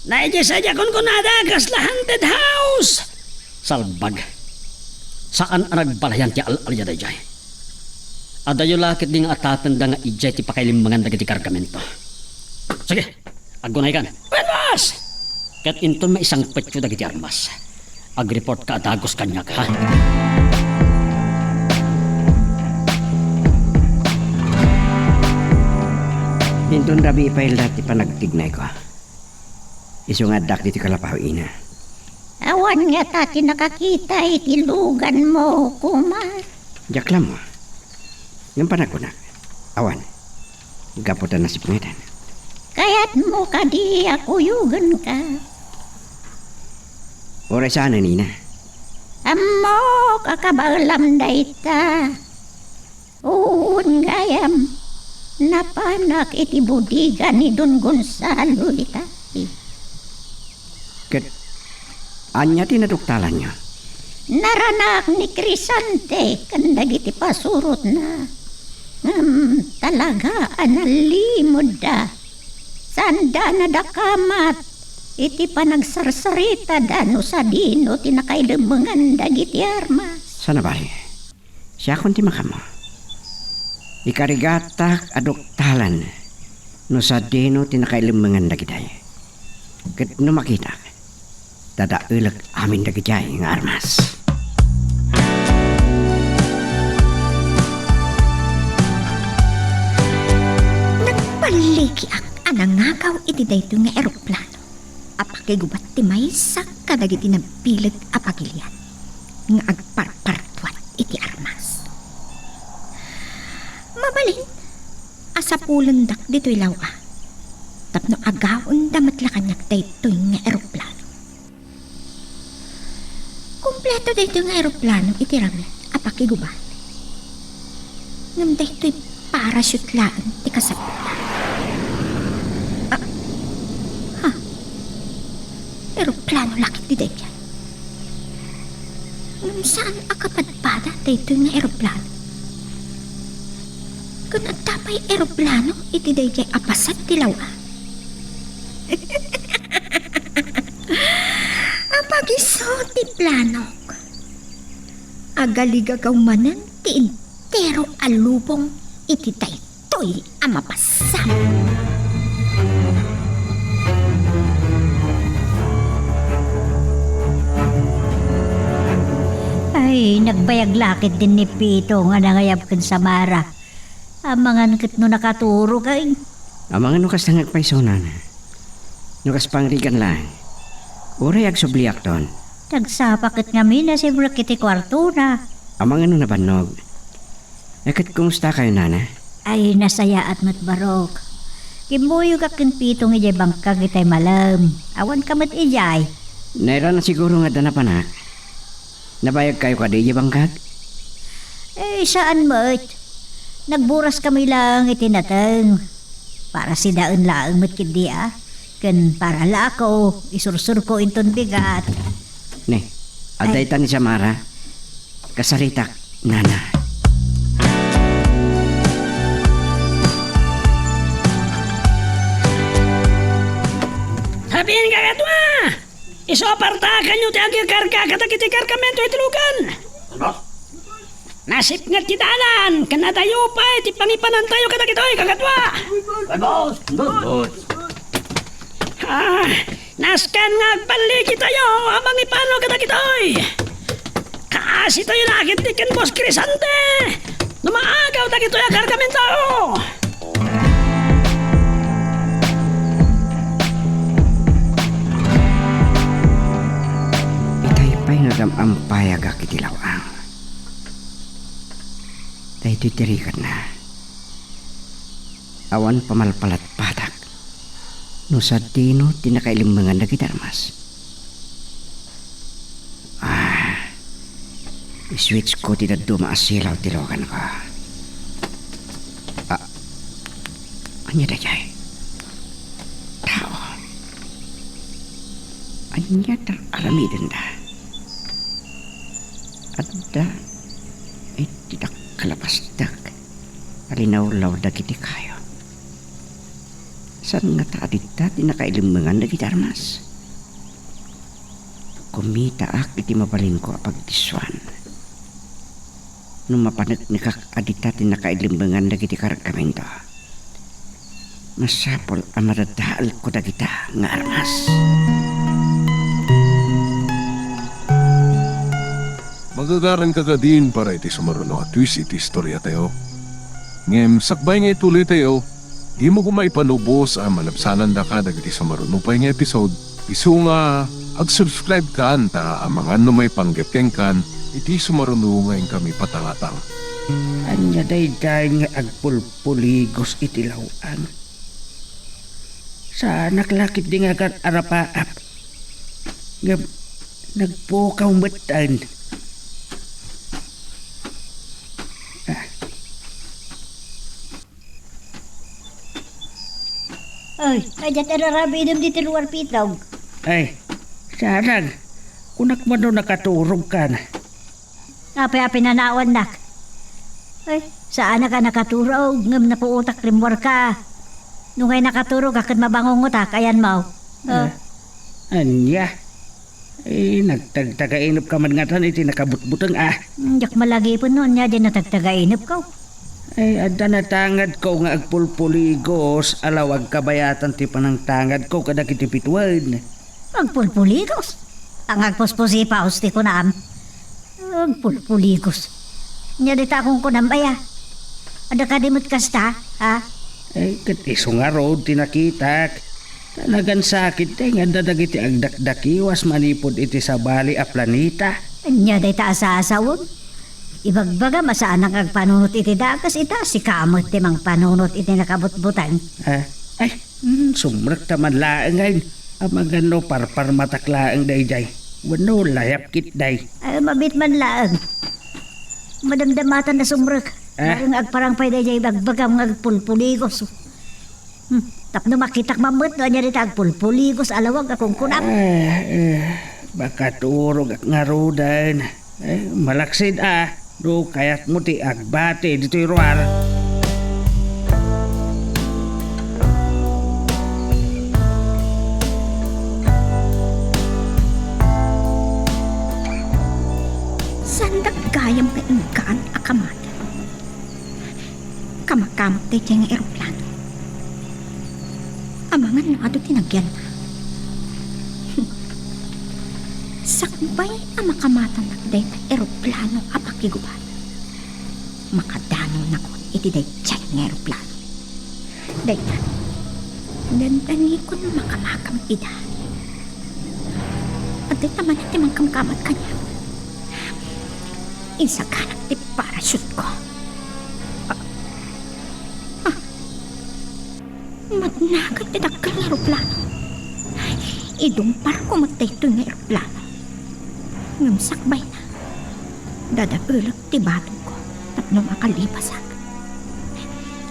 Daydiay sadiay a kunkunada, kasla haunted house! Salbag. Saan a nagbalayan ti al-alia daydiay. Adayo la ketdi nga atapenda nga idiay ti pakailimengan dagiti kargamento. Sige, aggunaykan. Wen, boss! Ket inton maisangpetyo dagiti armas, agreportka a dagus kaniak, ha? Inton rabii pay la ti panagtignayko. Isu nga addak ditoy kalapaw, ina. Awan ngata ti nakakita iti luganmo, Kumar. Diak la ammo. Ngem panagkunak, awan. Gapu ta nasipngetan. Kayatmo kadi a kuyogenka? Uray saanen, ina. Ammok a kabaelam dayta. Wen gayam, napanak iti bodega ni Don Gonzalo ita. Ket ania ti naduktalanyo? Naranak ni Crisante ken dagiti pasurotna. Ngem talaga a nalimedda. Saanda a nadakamat. iti panagsarsaritada no sadino ti nakailemmenganda dagiti armas. Saan a bale, siakon ti makammo. Ikarigatak a duktalan no sadino ti nakailemmenganda dagitoy. Ket no makitak, dadaelek amin dagitoy nga armas. Nagballigiak a nangagaw iti daytoy nga eroplano a pakigubat ti maysa kadagiti nabileg a pagilian nga agparparduat iti armas. Mabalin a sapulendak ditoy law-a tapno agawenda met la kaniak daytoy nga eroplano. Kompleto daytoy nga eroplano iti rabii a pakigubat. Ngem daytoy parachute laeng ti kasapulan. Ah, ha? Eroplano la ketdi daydiay. Ngem saan a kapadpada daytoy nga eroplano? Ken adda pay eroplano iti daydiay a paset ti law-a? Apag isu ti planok. Agaligagaw manen ti entero a lubong iti daytoy a mapasam. Ay, nagbayag la ketdin ni Pito nga nangayab ken Samara. Amangan ket no nakaturog, ay. Amangan no kasta nga agpayso, nana. No kas pangrigan laeng, uray agsubliakton. Nagsapa ket ngamin a sibrek iti kuartona. Amangan no nabannog. Ay, ket kumustakayo, nana? Ay, nasayaat met, Barok. Kimmuyogak ken Pitong idiay bangkag itay malem. Awanka met idiay. Nairana siguro nga adda napanak. Nabayagkayo kadi idiay bangkag? Eh, saan met. Nagburas kami laeng iti nateng. Para sidaen laeng met ketdi a. Ken para lako, isursurko inton bigat. Ne, adda Ay. ita ni Samara. Kasaritak, nana. Sabian ka kadua! Isu a partakanyo ti agkarga kadagiti kargamento iti lugan. Nasipnget ti dalan, ken adayo pay ti pangipanantayo kadagitoy, kakadua. Ah, nasken nga agballigitayo a mangipano kadagitoy. Kaasitayo la ketdi ken Boss Crisante no maagaw dagitoy a kargamento. Itay pay nga agam-ampayagak iti law-ang. Daytoy ti rigatna. Awan pamalpalatpatak no sadino ti nakailemmengan dagiti armas. Ah, iswitchko ti dadduma a silaw ti luganko. Ah, ania daydiay? Tao. Ania ti aramidenda? Adda iti dakkel a pastak a linawlaw dagiti kayo. Saan ngata a dita ti nakailemmengan dagiti armas? Kumitaak iti mabalinko a pagdissuan. No mapaneknekak a dita ti nakailemmengan dagiti kargamento, masapul a madadaelko dagita nga armas. Magagaranka kadin para iti sumaruno a twist iti istoriatayo. Ngem sakbay nga ituloytayo, dimo koma ipanubos a malabsanandaka dagiti sumaruno pay nga episode. Isu nga ag-subscribe kan ta amangan no maipanggep kenkan iti sumaruno nga inkami patangatang. Ania daydiay nga agpulpuligos iti law-ang? Saanak la ketdi nga agar-arapaap. Ngem nagpukaw metten. Ah. Ay, adda ti ararabidem ditoy lugar, Pitong. Ay, saanak. Kunak man no nakaturogkan. Apay a pinanawannak? Ay, saanak a nakaturog, ngem napuotak rimmuarka. No ngay nakaturogak ket mabangongotak, ayanmo. Ah. Ah. Ania? Eh, nagtagtagainepka man ngatan iti nakabutbuteng, a. Hmm, diak malagipen no ania diay natagtagainepko. Eh, adda natangadko nga agpulpuligos, alaw agkabayatan ti panangtangadko kadagiti bituen. Agpulpuligos? Nga agpuspusipaos ti kunam. Agpulpuligos. Ania dayta a kunkunam, aya? Adda kadi met kasta, ha? Eh, ket isu ngarud ti nakitak. Nagansakit ti nga adda dagiti agdakdakiwas manipud iti sabali a planeta. Ania dayta a sasawem? Ibagbagam a saanak nga agpanunot iti dakes, ita, sika met ti mangpanunot iti nakabutbuteng. Ah, ay, hmm, sumrekta man laeng, ay. Amangan no parparmatak laeng daydiay. Wenno layap ketdi. Ay, mabiit man laeng. Madamdamatan a sumrek. Ah? Bareng agparang pay daydiay ibagbagam nga agpulpuligos. Hmm, tapno makitak man met no ania dayta agpulpuligos a lawag a kunkunam. Ah, eh, makaturogak ngaruden. Eh, malaksid a, no kayatmo ti agbati ditoy ruar. Saandak gayam nga inkaan a kamati. Kamakamat daydiay nga eroplano. Amangan no adu ti nagyanna. Sakbay a makamatanak dayta eroplano a pakigubat, makadanonakon iti daydiay nga eroplano. Dayta, dandanikon makamakam ida. Adda ta manen ti mangkamkamat kaniak. Insaganak ti parachute-ko. Ah, ah. Madnagan ti dakkel nga eroplano. Idumparko met daytoy nga eroplano. Ngem sakbayna, dadaelek ti batongko tapno makalipasak.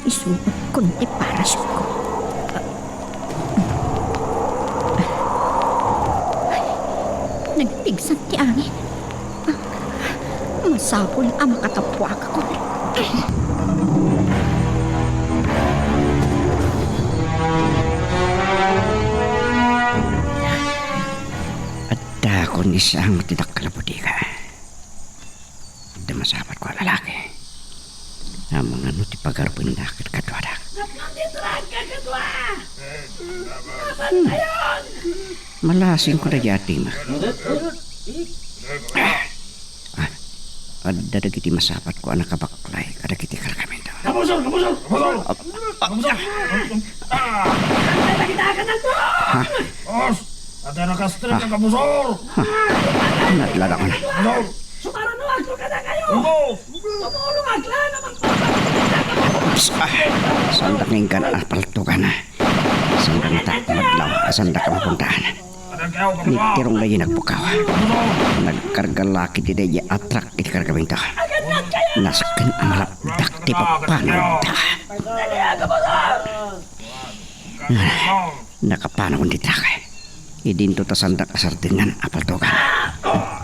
Isuotkon ti parachute-ko. Ay, nagpigsa ti angin. Masapul a makatapuakon. Addakon isang ti dakkel a bodega. Adda masapatko a lalaki. Amangan no ti pagarbenda ket kaduadak. Napno ti truck a kadua? Hmm. Malasingko daydiay a timek. Ah, adda dagiti masapatko a nakabaklay kadagiti kargamento. Kabusor! Kabusor! Kabusor! Ah, ah, ah. Kabusor! Ah! Ang kita ka na to! Ha? Os! Adda nakastrek a kabusor! Ha? Nadlalangan. Kabusor! Sumaruno agto kadakayo! Ubo! Tumulong agla na magpapakita ka! Oops! Ah! Saandak nga inkan a paltugan. Saandak nga ta-, madlaw. Saandak a mapuntaan. Nagtirong daydiay nagpukaw. Nagkarga la ketdi daydiay a truck iti kargamento. Nasken a malapdak ti papanawda. Nakapanawon ti truck. Idinto ta saandak a sardengan a paltugan.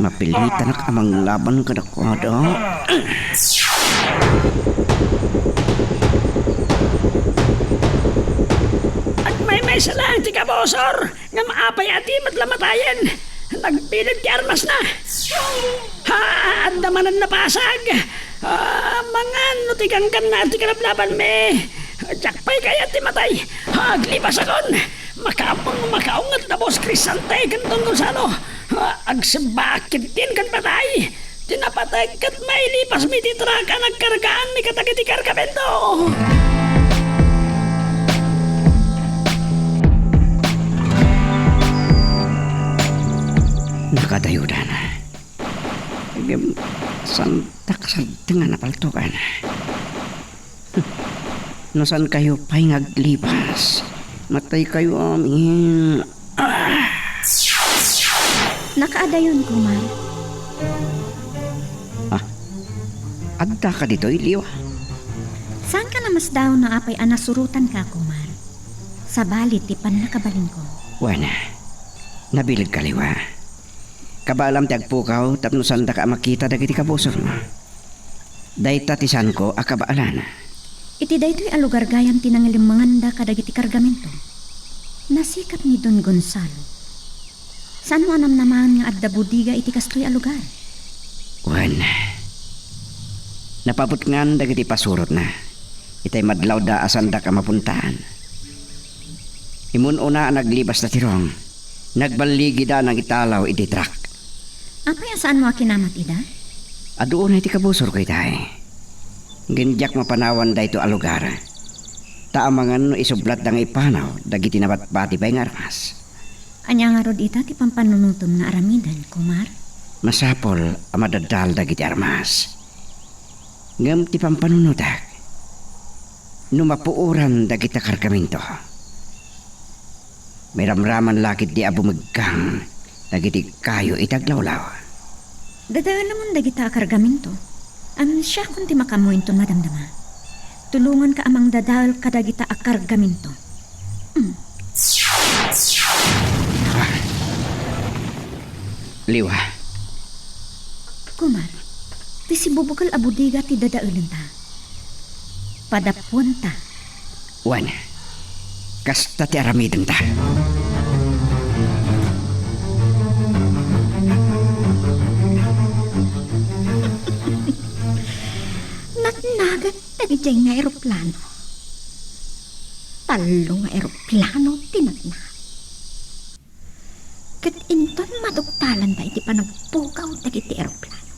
Mapilitanak a manglaban kadakuada. Agmaymaysa laeng ti kabusor. Ngem apay a di met la matayen? Nagbilin ti armasna. Ha, adda manen napasag. Ah, amangan no ti gangganna ti kalablabanmi. Diak pay kayat ti matay. Aglibasakon. Makaammo nga makaunget a bus Crisante ken Don Gonzalo. Ah, agsimbak ketdin ken patay. Ti napateg ket mailipasmi ti truck a nagkargaanmi kadagiti kargamento. Nakadayodan. Ngem, saandak a sardengan a paltugan. No saankayo pay nga aglibas, mataykayo amin. Ah! Nakaadayon, Komar. Ah, addaka ditoy, Liwa? Saanka a namasdaw no apay a nasurotanka, Komar. Sabali ti pannakabalinko. Wen, nabilegka, Liwa. Kabaelam ti agpukaw tapno saandaka a makita dagiti kabusormo. Dayta ti saanko a kabaelan. Iti daytoy a lugar gayam ti nangilimanganda kadagiti kargamento. Nasikap ni Don Gonzalo. Saanmo a namnamaen nga adda bodega iti kastoy a lugar? Wen, napabutngan dagiti pasurotna itay madlawda a saandak a mapuntaan. Imun-una a naglibas da Tirong, nagballigida a nangitalaw iti truck. Apay a saanmo a kinamat ida? Adu unay ti kabusorko itay. Ngem diak mapanawan daytoy a lugar. Ta amangan no isublatda nga ipanaw dagiti nabatbati pay nga armas. Ania ngarud ita ti pampanunotem nga aramiden, Kumar? Masapul a madadael dagiti armas. Ngem ti pampanunotek, no mapuoran dagita kargamento, mairamraman la ketdi a bumeggang dagiti kayo iti aglawlaw. Dadaelemon dagita a kargamento. Am, siakon ti makaammo inton madamdama. Tulonganka a mangdadael kadagita a kargamento. Mm. Ah. Liwa. Kumar, ti sibubukel a bodega ti dadaelenta. Padapuanta. Wen, kasta ti aramidenta. Natnagan dagiti nga eroplano. Tallo nga eroplano ti natnag. Ket inton maduktalanda iti panagpukaw dagiti eroplano,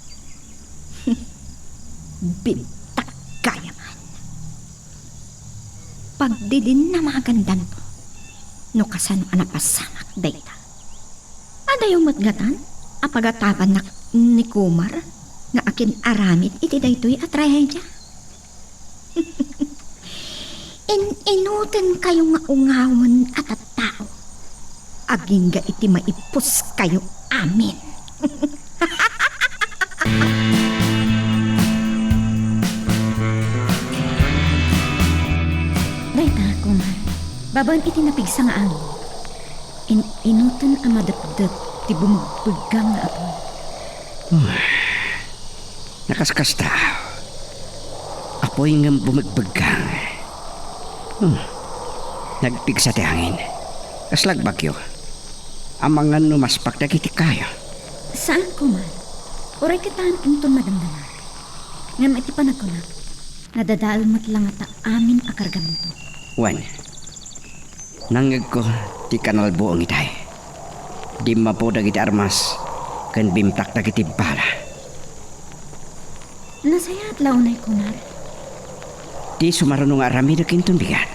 bintak gayaman. Pagdidinnamagandanto no kasano a napasamak dayta. Adayo met ngatan a pagatabannak ni Kumar nga akin-aramid iti daytoy a trahedia? In-inutenkayo nga ungawen a tattao agingga iti maipuskayo amin. Dayta, Kumar, babaen iti napigsa nga angin, in-inuten a madepdep ti bumegbeggang nga apuy. Nakaskasta. Apuy ngem bumegbeggang. Hmm. Nagpigsa ti angin. Kasla agbagyo. Amangan no maspak dagiti kayo. Saan, Kumar. Uray kitaen inton madamdama. Ngem iti panagkunak, nadadael met la ngata amin a kargamento. Wen, nangngegko ti kanalbueng itay. Dimmapo dagiti armas ken bimtak dagiti bala. Nasayaat la unay, Kumar. Ti sumaruno nga aramidek inton bigat.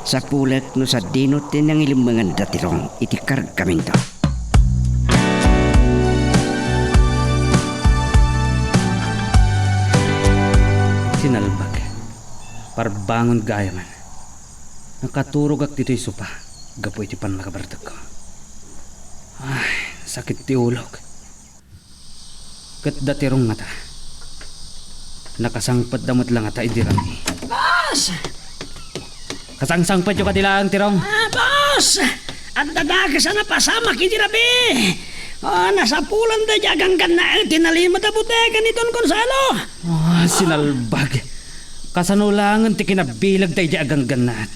Sapulek no sadino ti nangilemmengan da Tirong iti kargamento. Sinalbag. Parbangon gayaman. Nakaturogak ditoy sopa gapu iti pannakabartekko. Ay, sakit ti ulok. Ket da Tirong ngata. Nakasangpetda met la ngata idi rabii. Boss! Kasangsangpetyo kadi laeng, Tirong? Ah, boss! Adda dakes a napasamak idi rabii. Ah, nasapulan daydi aganggannaet ti nalimed a bodega ni Don Gonzalo. Ah, sinalbag. Kasano laengen ti kinabileg daydi aganggannaet?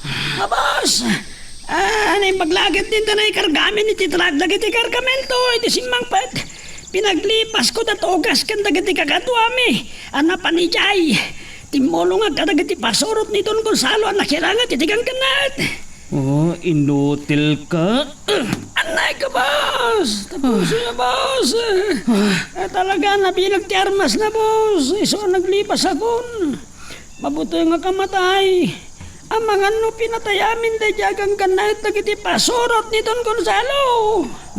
Ah, boss! Ah, naimbag la ketdin ta naikargamin iti truck dagiti kargamento iti simmangpet. Pinaglipasko da tugas ken dagiti kakaduami a napan idiay. Timmulongak kadagiti pasurot ni Don Gonzalo a nakiranget iti ganggannaet. Oh, inutil ka. Anay ka, boss! Tapuso ya, boss! Ah, talaga, nabileg ti armas na, boss. Isu a naglipasakon. Mabuteng a kamatay. Amangan no pinatay amin daydi aganggannaet dagiti pasurot ni Don Gonzalo.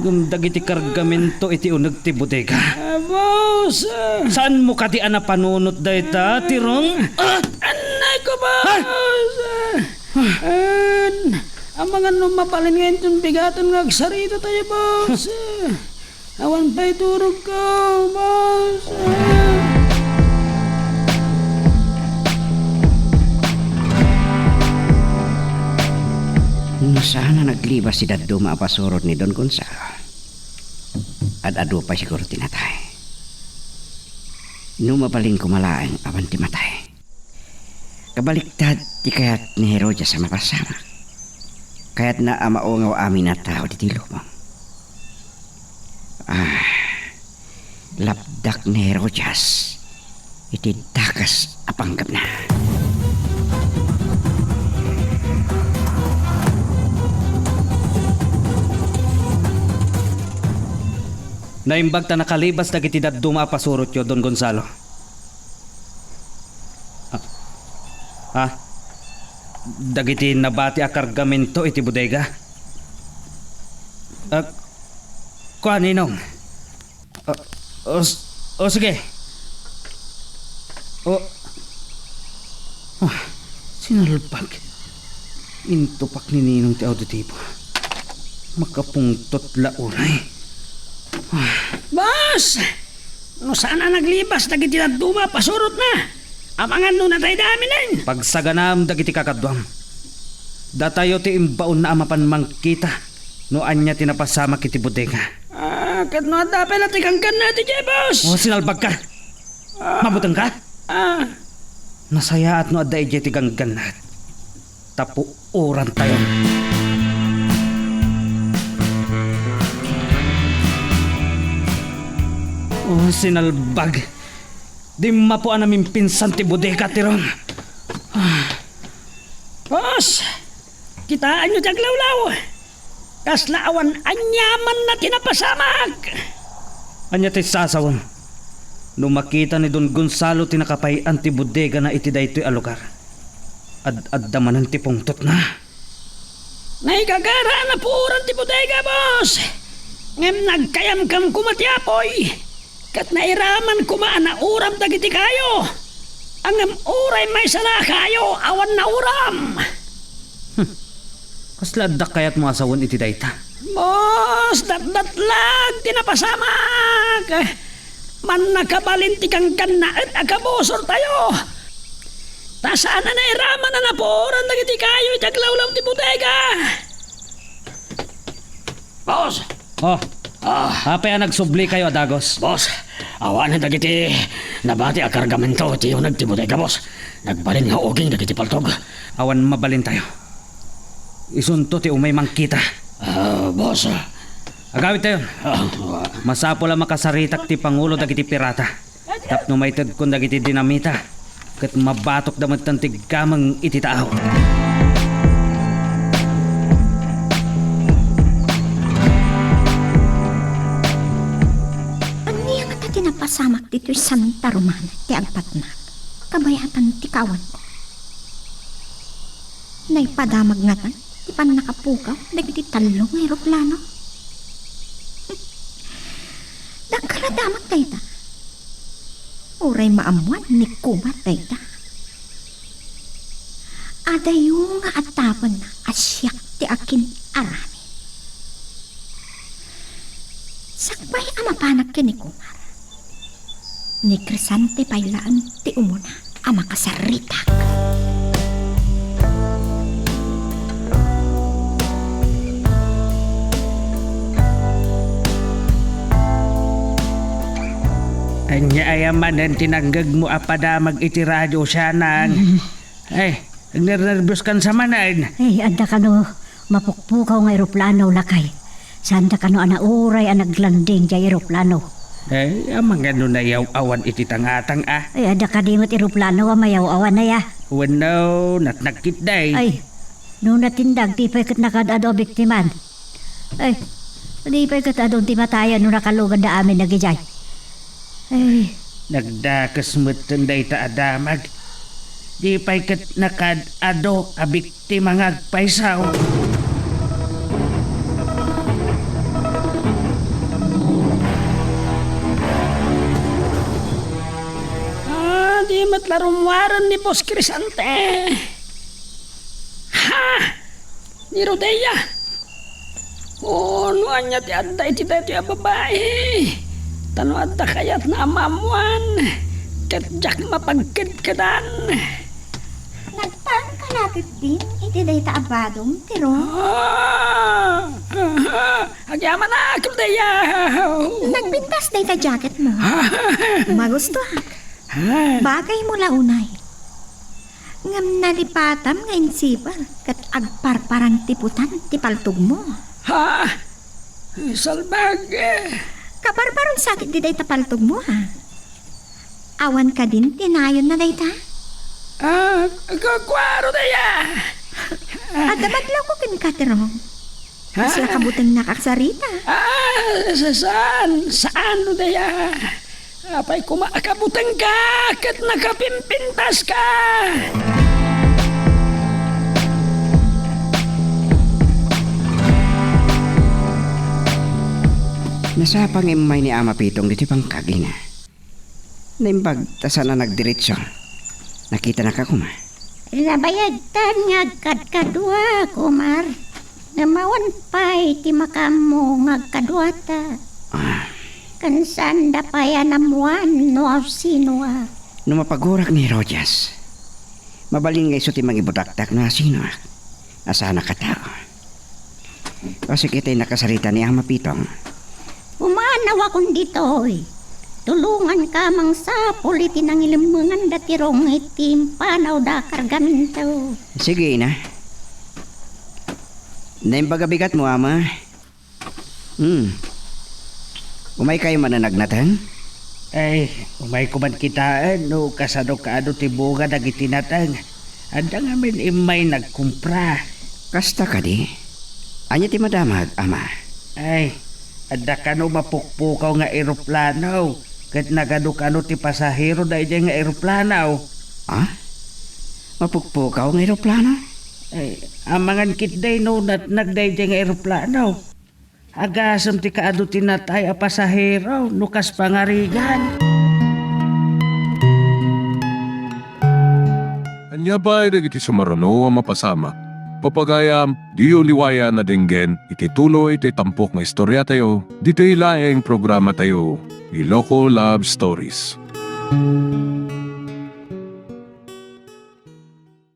Ngem dagiti kargamento iti uneg ti bodega. Ah, boss, ah. Saanmo kadi a napanunot dayta, Tirong? Ah! Anay ko, boss! Ah! An, amangan no mabalin nga inton bigaton nga agsarita tayo, boss. Awan pay turog ko, boss. No saan a naglibas ti dadduma a pasurot ni Don Gonzalo, ad-adu pay siguro ti natay. No mabalin koma laeng awan ti matay. Kabaliktad ti kayat ni Herodias a mapasamak. Kayatna a maungaw amin a tao ditoy lubong. Ah, lapdak ni Herodias iti dakes a panggepna. Naimbag ta nakalibas dagiti dadduma a pasurotyo, Don Gonzalo. Ah, ah, dagiti nabati a kargamento iti bodega? Ah, kua, Ninong. Ah, o, s-, o, sige. O, ah, sinalbag. Intupak ni Ninong ti auditibo. Makapungtot la uray. Ah. Boss! No saan a naglibas dagiti dadduma a pasurotna, amangan no natay daminen. Pagsaganaam dagiti kakaduam. Datayo ti imbaonna a mapan mangkita no ania ti napasamak iti bodega. Ah, ket no adda pay la ti gangganna iti jay, boss? O, sinalbagka. Ah. Mabutengka? Ah. Nasayaat no adda idiay ti gangganna. Ta puorantayo. O, sinalbag. Dimmapo a namimpinsan ti bodega ti Ron. Ah. Boss, kitaenyo ti aglawlaw. Kasla awan aniamanna ti napasamak. Ania ti sasawen? No makita ni Don Gonzalo ti nakapay-an ti bodegana iti daytoy a lugar, ad-adda manen ti pungtotna. Naigagara a napuoran ti bodega, boss. Ngem nagkayamkam koma ti apoy, ket nairaman koma a nauram dagiti kayo. Ngem uray maysa la a kayo, awan nauram. Hmm. Kasla adda kayatmo a sawen iti dayta? Boss, datdatlag ti napasamak. Mannakabalin ti ganggannaet a kabusortayo. Ta saan a nairaman a napuoran dagiti kayo iti aglawlaw ti bodega. Boss! Oh. Ah. Apay a nagsublikayo a dagus? Boss, awanen dagiti nabati a kargamento ti uneg ti bodega, boss. Nagbalin nga uging dagiti paltog. Awan mabalintayo. Isunto ti umay mangkita. Ah, boss. Agawidtayon. Ah, wa- Masapul a makasaritak ti pangulo dagiti pirata. Tapno maitedkon dagiti dinamita ket mabatokda metten ti gameng iti taaw. Ania ngata ti napasamak ditoy Santa Romana ti agpatnak, kabayatan ti kawanko? Naipadamag ngata ti pannakapukaw dagiti tallo nga eroplano? Dakkel a damag dayta. Uray maammuan ni Kumar dayta. Adayo nga addapenna a siak ti akin-aramid. Sakbay a mapanak ken ni Kumar, ni Crescente pay laeng ti umuna a makasaritak. Ania aya manen ti nangngegmo a padamag iti radio, sianang? Mm. Ay, nagnernerbios kan sa manen. Ay, adda kano mapukpukaw nga eroplano, lakay. Saanda kano a nauray a naglanding diay eroplano? Ay, amangan no nayaw-awan iti tangatang, a? Ay, adda kadi met eroplano a mayaw-awan aya? Wenno, natnagkit day. Ay, no natindag, di pay ket nakaad-adu a biktiman. Ay, di pay ket adun ti matayen no nakaluganda amin dagidiay. Ay. Nagdakes metten dayta a damag. Di pay ket nakaad-adu a biktima nga agpayso. Ah, di met la rummuaren ni Boss Crescente. Ha! Ni Rodea. O, no ania ti adda iti daytoy a babai? Ta no adda kayatna a maammuan, ket diak mapagkedkedan. Nagpaangka la ketdin iti dayta a badom, Tiro? Ah, ah, agyamanak, Rodea. Nagpintas dayta jacketmo. Ah. Magustuak. Ah. Bagaymo la unay. Ngem nalipatam nga insipar ket agparparang ti putan ti paltogmo. Ha? Salbage! Kaparparon sakit di dayta paltogmo, ha? Awan kadin ti nayonna dayta? Ah, kukuaro daya! Adda madlawko kenka, Tirong. Kasla kabutengnak a kasarita. Ah, sa-, saan? Saan no daya? Apay koma a kabutengka ket nakapimpintaska? Nasapa nga immay ni Ama Pitong ditoy bangkag, ina. Naimbag ta saan a nagdiretso. Nakitanaka koma. Nabayagtan nga agkadkaduak, Omar. Ngem awan pay ti makaammo nga agkaduata. Ah. Ken saanda pay a naammoan no sinoak. No mapagurak ni Rodias, mabalin nga isu ti mangibudakdak no sinoak. Asanak a tao. Kasi kitay nakasarita ni Ama Pitong. Pumanawakon ditoy. Tulonganka mangsapul iti nangilemmengan da Tirong iti impanawda a kargamento. Sige, ina. Naimbag a bigatmo, ama. Hmm. Umaykayo manen agnateng? Ay, umayko man kitaen no kasano kaano ti bunga dagiti nateng. Adda ngamin immay nagkumpra. Kasta kadi? Ania ti madamag, ama? Ay, adda kano mapukpukaw nga eroplano, ket nagano kano ti pasahero daydiay nga eroplano. Ha? Mapukpukaw nga eroplano? Ay, amangan ketdi no natnag daydiay nga eroplano. Agasem ti kaadu ti natay a pasahero no kas pangarigan. Ania pay dagiti sumaruno a mapasamak? Papagayam, diyo liwayan a denggen iti tuloy ti tampok nga istoriatayo ditoy laeng programatayo, Iloko Love Stories.